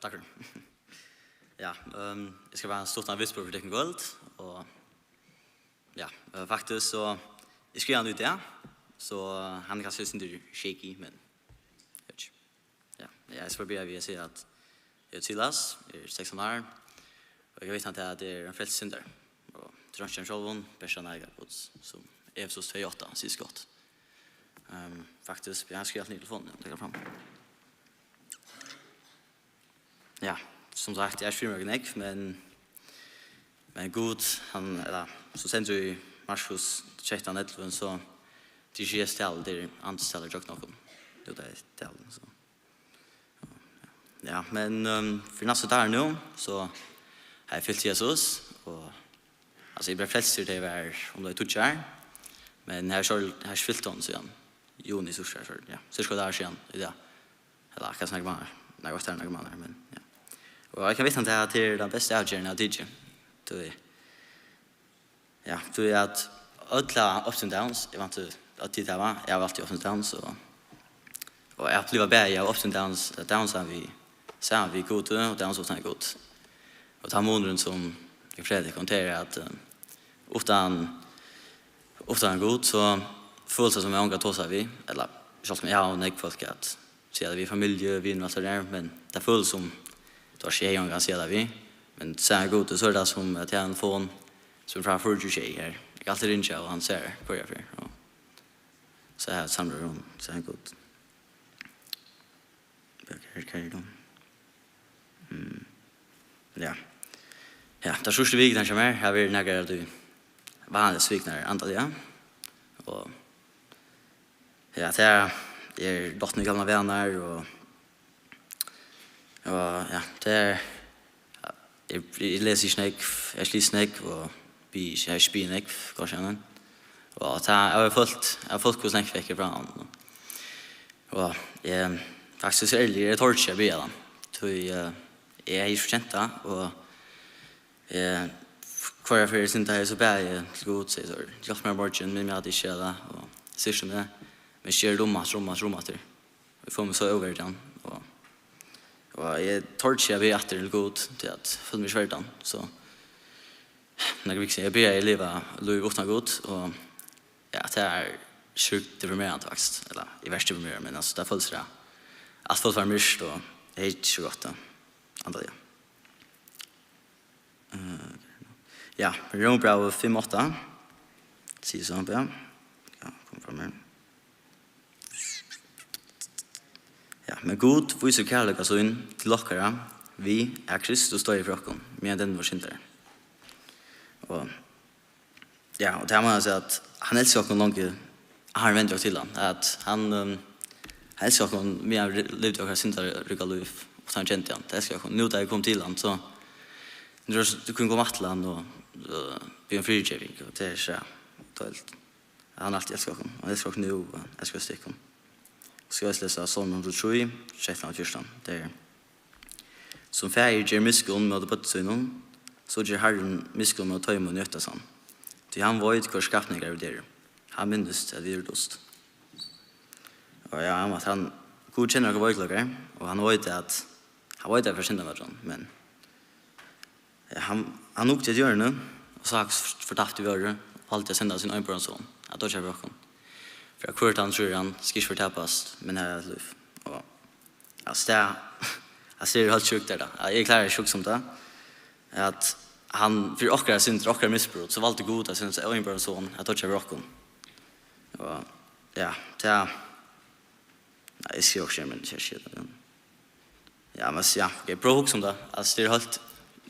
Takk fyri. Ja, ehm, eg skal bara stutt ein vitsburð fyri tykkum í kvøld, og ja, eh, faktiskt so, eg skrivaði hann í dag, so hann er kanska eitt sindur shaky, men, ja, ja, eg skal byrja við at siga at eg eri Silas, eg eri sekstan ár, og eg veit at eg eri ein frelstur syndari, og trongi meg sjálvum, bert at eiga Guds, sum Efesus tvey átta sigur so gott. Ehm, faktiskt, eg havi skrivað niður í telefonini, eg tekur fram. Ja, sum sagt, eg eri ikki frímerki nógv, men, men Gud, hann, ella, so stendur í Markus trettan ellivu, so tað er ikki Jesu tala, tað er Andans tala gjøgnum okkum. Jú, tað er talan, so. Ja, men, ehm, fyri næstu dagar nú, so havi eg fylgt Jesus, og, altso, eg bleiv frelstur, tá eg var um tað er tíggju ár, men eg havi ikki, eg havi ikki fylgt honum síðan juni síðsta ár, so, ja, sirka eitt ár síðan, í dag. Ella, kanska nakrar mánaðir. Nei, ofta er nakrar mánaðir, men, ja. Og eg kann vitna til at tað er tann besta avgerðin eg havi tikið. Tú veit. Ja, tú veit at øll hava ups and downs, eg vænti at tit hava, eg havi altíð ups and downs, og, og eg havi upplivað bæði av ups and downs, downs við, saman við Gud, og downs uttan Gud. Og tann munurin sum eg fortelji tykkum, tað er at, eh, uttan, uttan Gud, so følist tað sum eg ongan tosi við, ella sjálvt um eg havi nógv fólk at siga tað við, familju, vinir og alt tað har, men tað følist sum, tú veit, eg havi ongan at siga tað við, men saman við Gud, so er tað sum at eg havi ein telefon sum er frá fýraogtjúgu sjey her. Eg kann altíð ringja, og hann svarar hvørja ferð, og so havi eg eitt samrøða við hann, saman við Gud. Hvat er, hvat er tað? Mm. Ja. Ja, tær síðstu vikurnar hjá mær hava verið nakrar av tí vanligastu vikurnar andaliga. Og ja, tað er, eg eri dottin í gamlar vanar og, og ja, tað er, eg, eg lesi ikki nógv, eg sliti nógv og biði ikki, eg havi ikki biðið nógv, goymd í sær. Og tað, eg havi følt, eg havi følt hvussu langt vekk eg eri frá honum. Og eg, faktiskt, eg eri ikki ærligur, eg tori ikki at biðja hann. Tí, eh, eg hevði ikki fortjent tað, og, eh, hvørja ferð eg syndaði, so bað eg til Gud, segði so: "Hjálp mær í morgin, minn meg at ikki gera tað." Og systir mín, men eg geri tað um aftur, um aftur, um aftur. Eg føli meg so óverdigan, og, og eg tori ikki at biðja aftur til Gud, tí at eg føli meg ikki verdigan. So, nakrar vikur síðan, eg byrjaði at liva lív uttan Gud, og ja, tað er sjúkt deprimerandi, faktiskt. Ella, eg var ikki deprimeraður, men, altso, tað føltist sum at alt fór at vera myrkt, og eg hevði ikki so gott, ja. Andaliga. Eh, ja, Rómbrævið fimm átta. Sigur so, ja. Ja, kom fram her. Ja, men Gud vísir kærleika sín til okkara við, at Kristus doyði fyri okkum, meðan enn vóru syndarar. Og, ja, og tað má eg siga, at hann elskar okkum longu, hann vendir okkum til hann, at hann, um, hann elskar okkum, meðan hann livdi okkara syndaríka lív, og hann kendi hann, hann elskar okkum. Nú, tá eg kom til hann, so, nú er, tú kunnu koma aftur til hann og, uh, biðja um fyrigeving, og tað er so deiligt. Hann altíð elskar okkum. Hann elskar okkum nú, og hann elskar tykkum. Skal eg lesa Sálm hundrað og trý, trettan og fjúrtan. Tað er: "Sum faðir ger miskunn móti børnum sínum, so ger Harrin miskunn móti teimum, ið óttast hann. Tí hann veit, hvørjir skapningar vit eru. Hann minnist, at vit eru dust." Og ja, hann, at hann, Gud kennir okkara veikleikar, og hann veit at, hann veit at vit eru syndamørk, men Ja, hann, hann hugdi at jørðini og sá, hvussu fortapt vit vóru, og valdi at senda sín einborna son at doyggja fyri okkum, fyri at hvør tann trúr hann skal ikki fortapast, men hava evigt lív. Og, altso, tað, altso, tað er heilt sjúkt, er tað. Eg klári ikki at hugsa um tað, at hann fyri okkara syndir, okkara misbrot, so valdi Gud at senda sín einborna son at doyggja fyri okkum. Og, ja, tað, nei, eg skal ikki, men eg skal ikki, ja. Ja, men s-, ja, ok, prøv at hugsa um tað. Altso, tað er heilt,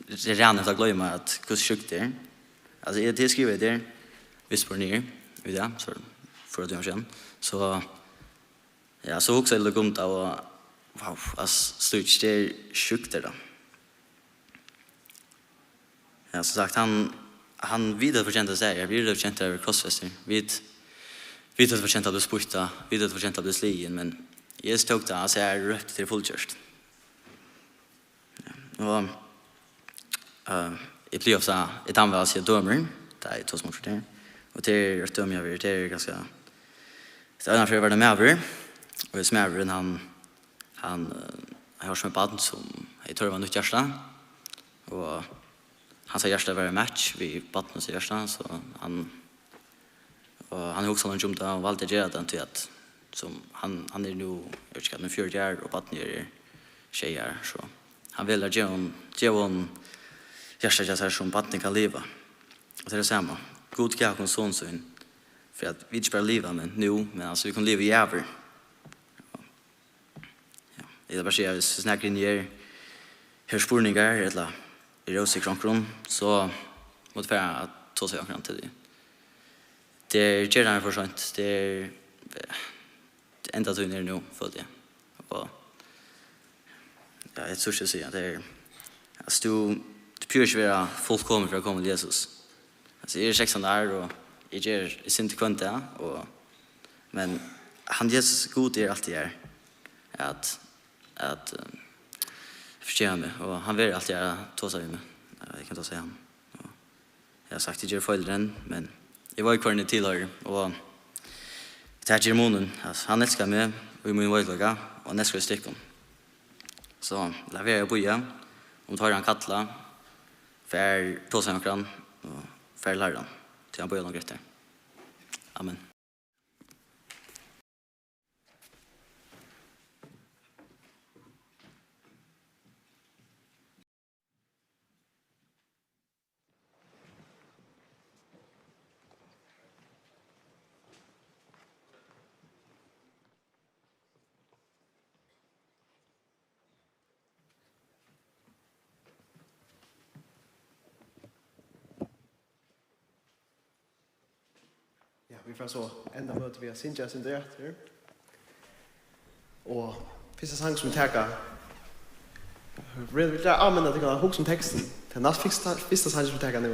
tað er ræðuligt at gloyma, at hvussu sjúkt tað er. Altso, eg, tað skrivaði eg har, vitsburð niður, við tað, so, fýra tímar síðan. So, ja, so hugsaði eg líka um tað, og, wow, altso, stúr, tað er sjúkt, er tað. Ja, sum sagt, hann, hann, vit høvdu fortjent at staðið her, vit høvdu fortjent at verið krossfestir, vit, vit høvdu fortjent at blivið spýttað, vit høvdu fortjent at blivið sligin, men Jesus tók tað á sær og rópti: "Tað er fullgjørt." Ja, og, eh, eg plagi ofta, eg dámi væl at siga dømir, tá eg tosi um okkurt her, og tað er eitt dømi eg havi verið, tað er ganska, tað er eina ferð var tað maður, og hesin maðurin, hann, hann, eh, eg var sum eitt barn sum hevði tørv á nýtt hjarta, og hansara hjarta var ein match við barnið sítt hjarta, so hann, og hann hugsaði leingi um tað og valdi at gera tað, tí at sum hann, hann er nú, eg veit ikki hvat, men fjøruti ár, og barnið er sjey ár, so hann velur at geva honum, geva honum hjartað hjá sær, sum barnið kann liva. Og tað er tað sama. Gud gav okkum son sín, fyri at vit ikki bara liva, men nú, men altso, vit kunnu liva í ævir. Ja, eg vil bara siga, viss, viss nakar inni her hevur spurningar, ella er ósikkur onkrum, so má tú fara at tosa við onkran til tí. Tað er, ger tað for seint. Tað er, eh, endatíðin er nú, føli eg. Og, ja, eg trúgvi ikki at siga, tað er, altso, tú, tú behøvir ikki vera fullkomin fyri at koma til Jesus. Altso, eg eri sekstan ár, og eg ger, eg syndi hvønn dag, og, men hann Jesus, Gud, er altíð har at, at, eh, forgeva meg, og hann verður altíð har at tosa við meg. Eh, eg kann tosa við hann. Og eg havi sagt, eg geri feil enn, men eg veit hvørjum eg tilhoyri, og tað ger munin. Altso, hann elskar meg í mínum veikleika, og hann elskar í stykkum. So lat vera at bíða, um tú hoyrir hann kalla, far tosa við onkran, og far til Harran, tí hann bíðar longu eftir. Amen. Ja, vit fara so enda møtið við at syngja eitt sindur aftur. Og fyrsta sang sum vit taka, vil eg áminna tykkum at hugsa um tekstin. Tað er næst fyrsta, fyrsta sang sum vit taka nú.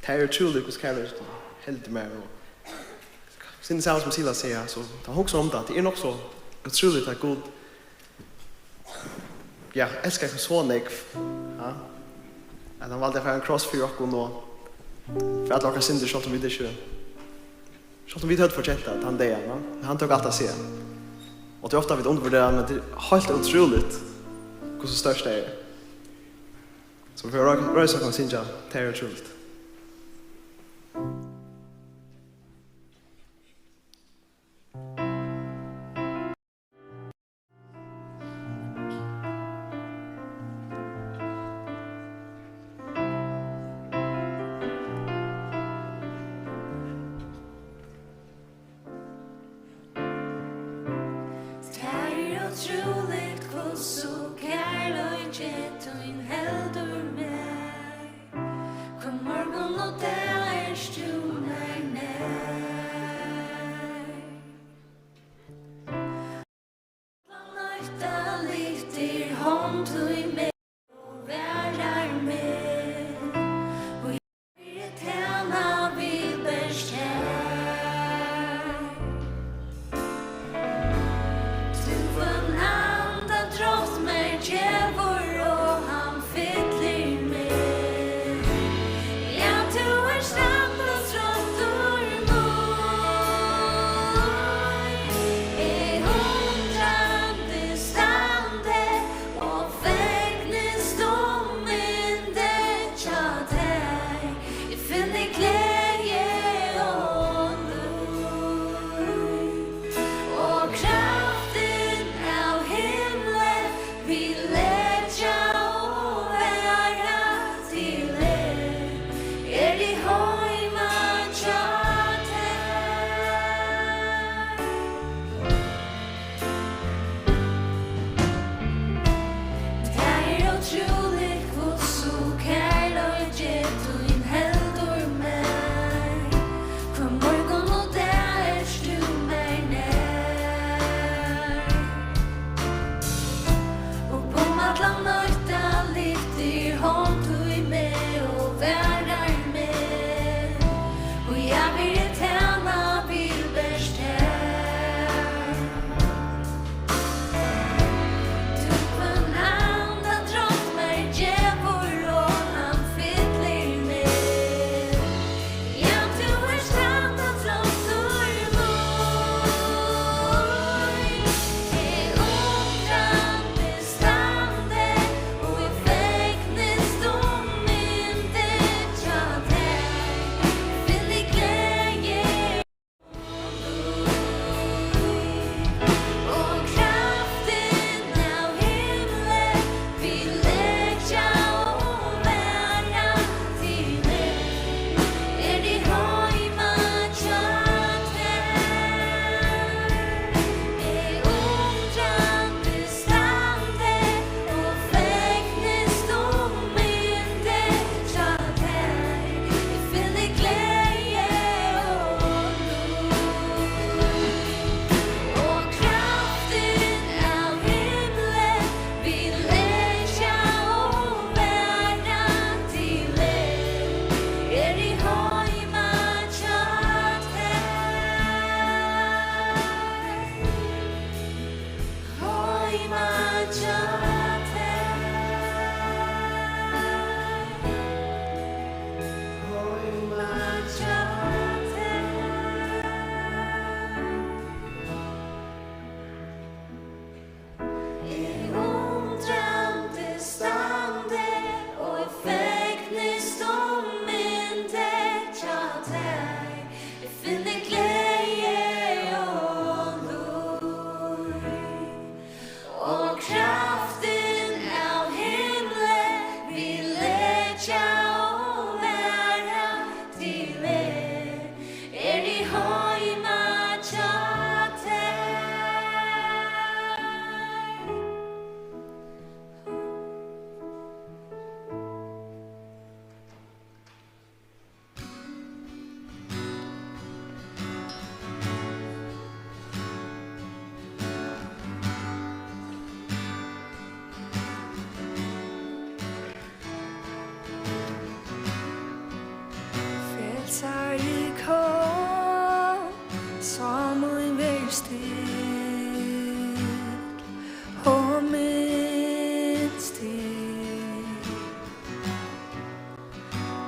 Tað er ótrúligt, hvussu kærleikin heldur mær, og eitt sindur sama sum Silas sigur, so tá hugsa um tað, tað er nokk so ótrúligt at Gud, ja, elskar okkum so nógv, ja, at hann valdi at fara ein kross fyri okkum og fyri allar okkara syndir, sjálvt um vit ikki, sjálvt um vit høvdu fortjent tað tann dagin, ja, men hann tók alt á seg. Og tað er ofta vit undirvurdera, men tað er heilt ótrúligt, hvussu stórt tað er. So vit fara at reisa okkum og syngja, tað er ótrúligt. Tað er ótrúligt, hvussu kærleiki tín heldur mær. Hvønn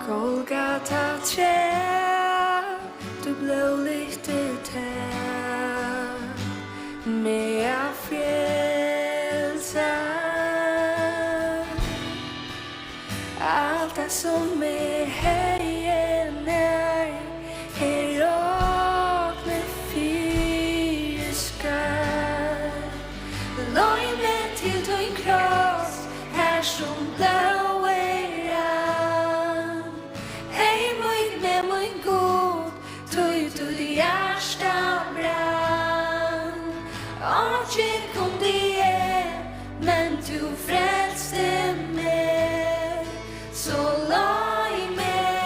Golgata træ, tú blóðlyktir tað, meg at frelsa. Alt tað sum eg hevði nær, her rokni fyri skatt. Leið meg til tín kross, har sum blóðið rann. Hey, mín, meg, mín Gud, tí títt hjarta brann. Einki kundi eg, men tú frelsti meg. So leið meg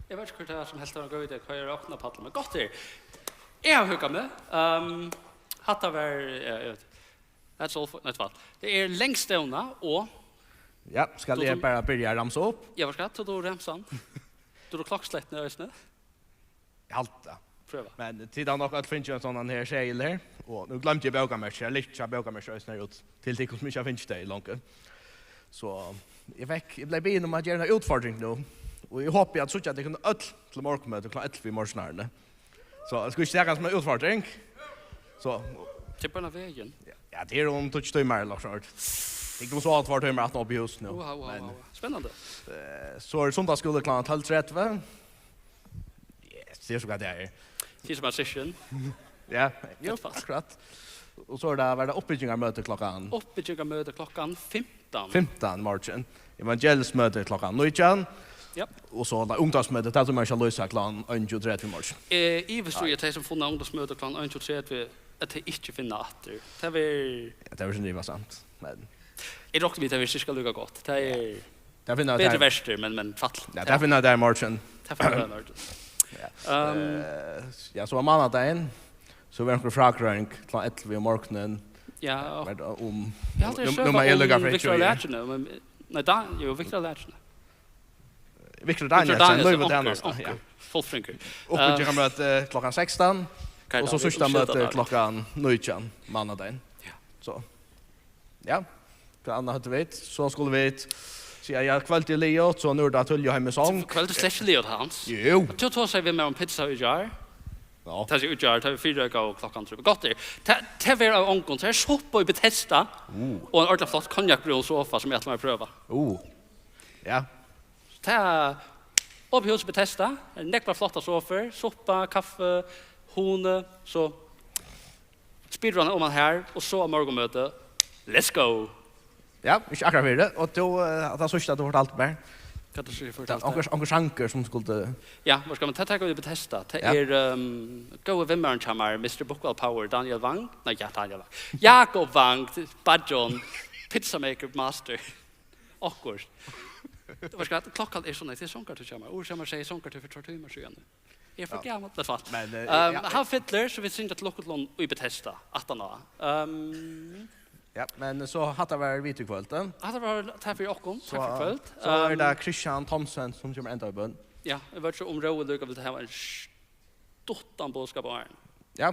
Eg veit ikki, hvør tað er, sum helt, tað var ein góð idé at koyra okkum á pallin, men gott er. Eg havi huggað meg. Ehm, hatta var, ja, eg veit. That's all for, nei, tvæl. Tað er langstevna og Ja, skal eg bara byrja at ramsa upp? Ja, hvat skal? Tú, tú ramsa hann. Tú, tú klokkslættin eisini. Eg haldi tað. Prøva. Men tit hava nokk øll fingið ein sånn her seðil her. Og nú gloymdi eg bókamerkið. Eg lyfti bókamerkið eisini her út til tykkum sum ikki hava fingið tað í longu. So eg fekk, eg bleiv biðin um at gera eina útfordring nú. Og eg hopi at síggja tykkum øll til morgunmøti klokkan ellivu í morgin. So eg skal ikki taka sum eina útfordring. So Til beinanvegin. Ja, tað er um tveir tímar ella so. Tað er um so tveir tímar aftan uppi í hús nú. Wow, wow, Men, wow. Spennandi. Eh, so er sunnudagsskúli klokkan tólv tretivu. Yes, tað er so gott tað er. Tað er sum ein session. Ja, jú, Eitt fast. Akkurát. Og so er tað, var tað uppbyggingarmøti klokkan Uppbyggingarmøti klokkan fimtan. Fimtan í morgin. Evangelismøti klokkan nítjan. Ja. Og so er tað ungdómsmøti, tað er sum man skal loysa klokkan einogtjúgu tretivu í morgin. Eh, ivist í at tey sum funnu ungdómsmøti klokkan einogtjúgu tretivu, at tey ikki finna aftur. Tað verður Ja, tað verður so ivasamt. Men Eg rokni við, tað verður cirka líka gott. Tað er Tað finna Betri tær verstur, men, men fall. Ja, tað finna tær í morgin. Tað finna tær í morgin. Ja. Um, Eh, ja, so var mánadagin. So var onkur frágreiðing klokkan ellivu í morgunin. Ja, og Var tað um Ja, tað er nú, nú má eg um lukka fyri Viktor tjúgu. Lækjene, men, nei, da, jo, Viktor Lækjene. Viktor Viktor Danielsen, Danielsen, Løve onkur, Danielsen, onkur, ja. Fullfringur. Uppbyggingarmøti klokkan sekstan, Hva er og so tað? Vit síðsta umskylda møti tað. Klokkan nítjan mánadagin. Ja. So, ja, hvat annað høvdu vit? So skulu vit siga, ja, kvøldið er liðugt, so nú er tað tíðliga heim í song. Kvøldið er slett ikki liðugt, Hans. Jú. Tú tosaði við meg um pizza í gjár. Ja. Tað er í gjár, tað er fyri og klokkan trý. Gott er. Tað, tað verður av ongum, tað er suppa í Bethesda, Uh. og ein ordiliga flott konjakbrún sofa, sum eg ætli mær at prøva. Uh. Ja. Tað er opið hús í Bethesda, nógvar flottar sofur, suppa, kaffi, huni, so spyr hann um hann her, og so á morgunmøti. Let's go! Ja, ikki akkurát fyri. Og tú, eh, at tað síðsta, tú fortaldi mær. Hvat tú sigur, Tað fortaldi? Onkur, onkur sangur sum skuldi Ja, hvat skal man ta, taka við Bethesda? Tað Ja. er, ehm, góði vinmaðurin hjá mær, mister Bookwell Power, Daniel Wang. Nei, ja, Daniel Wang. Jakob Wang, Bajon, Pizza Maker Master. Okkurt. Hvat skal, klokkan er so nógv, tað er songartíð hjá mær. Úr hjá mær segði songartíð fyri tveir tímar síðan. Eg eri for Ja. gamal, tað er falt. Men, eh, Ehm, ja. Hann fyllir, so vit syngja til Lukkutlund í Bethesda, aftan á. Ehm, Ja, men so hatta var vit í kvøld, eh? Hatta var tað fyri okkum. So, Takk fyri kvøld. so er Ehm, tað Christian Thomsen sum kemur enda í bøn. Ja, eg veit ikki um Rói líka vil hava ein stuttan boðskap á hann. Ja.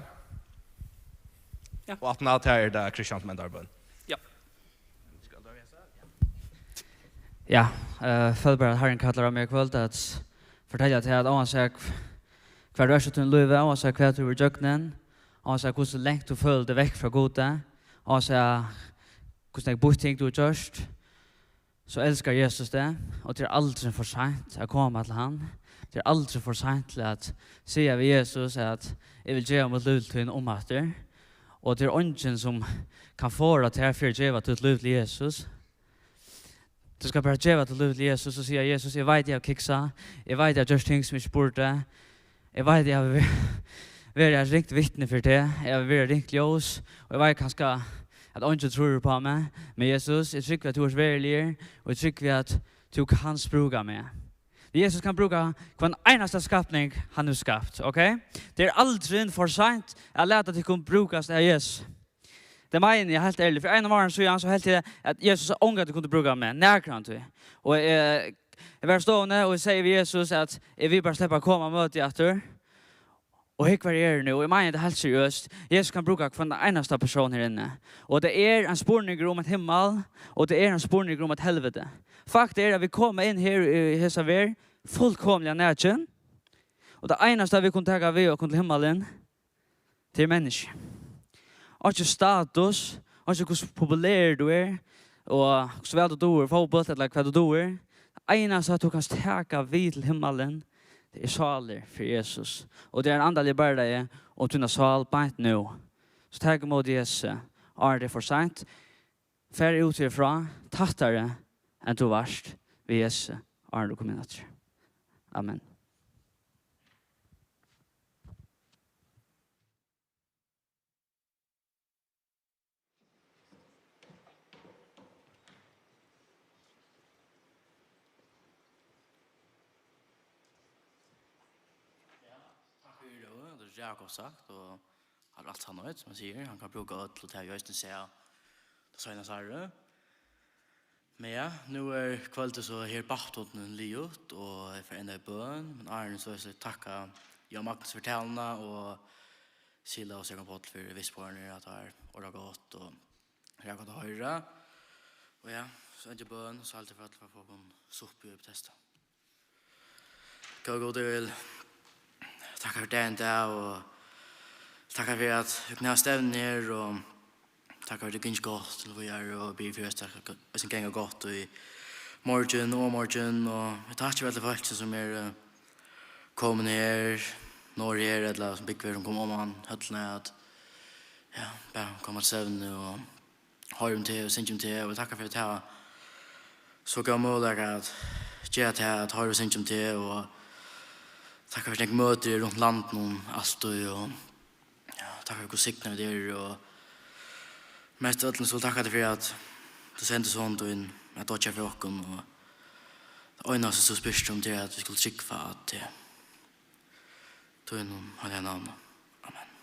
Ja. Og aftan á tað er tað Christian sum endar í bøn. Ja. Ja, eh, føl bara at Harrin kallar á meg í kvøld at fortelja teg at óansett hv-, hvar tú ert í tínum lívi, óansett hvat tú hevur gjøgnum, óansett hvussu langt tú følir teg vekk frá Gudi, óansett hvussu nógv býtt ting tú hevur gjørt, so elskar Jesus teg, og tað er aldrin for seint at koma til hann. Tað er aldrin for seint til at siga við Jesus at, "Eg vil geva mítt lív til tín umaftur." Og tað er eingin sum kann forða tær fyri at geva títt lív til Jesus. Tú skal bara geva títt lív til Jesus og siga, "Jesus, eg veit, eg havi kiksað. Eg veit, eg havi gjørt ting sum eg ikki burdi. Eg veit, eg havi ver-, verið eitt ringt vitni fyri teg. Eg havi verið ringt ljós. Og eg veit kanska, at eingin trýr upp á meg. Men Jesus, eg trúgvi, at tú ert veruligur. Og eg trúgvi, at tú kanst brúka meg." Jesus kann brúka hvønn einasta skapning, hann hevur skapt, ok? Tað er aldrin for seint at lata tykkum brúkast av Jesus. Tað meini eg heilt ærligt. Fyri einum árum síðan, so helt eg, at Jesus ongantíð kundi brúka meg, nakrantíð. Og, eh, eg var í stovuni, og eg segði við Jesus, at eg vil bara sleppa at koma á møti aftur. Og hygg, hvar eg eri nú. Eg meini tað heilt seriøst. Jesus kann brúka hvønn einasta persón her inni. Og tað er ein spurningur um ein himmal, og tað er ein spurningur um eitt helviti. Fakt er, at vit koma inn her í hesa verð fullkomiliga nakin. Og tað einasta, vit kunnu taka við okkum til himmalin, til menniskju. Einki status, einki hvussu populerur tú ert, og hvussu væl tú dugir fótbólt, ella hvat tú dugir. Einasta tú kanst taka við til himmalin, tað er sálir fyri Jesus. Og tað er ein andaligur bardagi um tína sál beint nú. So tak ímóti Jesusi, áðrenn tað er for seint. Far út herfrá, tættari enn tú vart við Jesusi, áðrenn tú kom inn aftur. Amen. Ræðuliga gott sagt, og hann er alt sannheit, sum hann sigur. Hann kann brúka øll, og tað havi eg eisini sæð tað seinasta árið. Men ja, nú er kvøldið so her baptotnin liðugt, og eg fari enda í bøn, men áðrenn so vil eg takka Jón Magnus fyri taluna, og Sila og Stefán Páll fyri vistborðini, at tað er orða gott, og ræðuliga gott at hoyra. Og ja, so enda í bøn, so haldi eg fyri øll at fáa okkum suppu í Betesda. Góði Gud, eg vil takka fyri dagin í dag og takka fyri at vit kunnu hava stevnu her og takka fyri at tað gongur gott til víðari og biði fyri at tað skal ganga gott í morgin og morgin og eg takki fyri øll fólkini sum eru komin her, norður her, ella sum búgva her, sum koma oman, høllina, at ja, bara koma til stevnu og hoyra um teg og syngja um teg, og eg takki fyri at eg havi so góðan møguleika at gera tað, at hoyra og syngja um teg, og takki fyri at eg møti tær rundan um landið altíð, og ja, takki fyri hvussu signað vit eru, og mest av øllum so takki fyri at tú sendi son tín at doyggja fyri okkum, og tað einasta sum spyrst um, tað er at vit skulu trúgva á teg. Í tínum heilaga navni. Amen.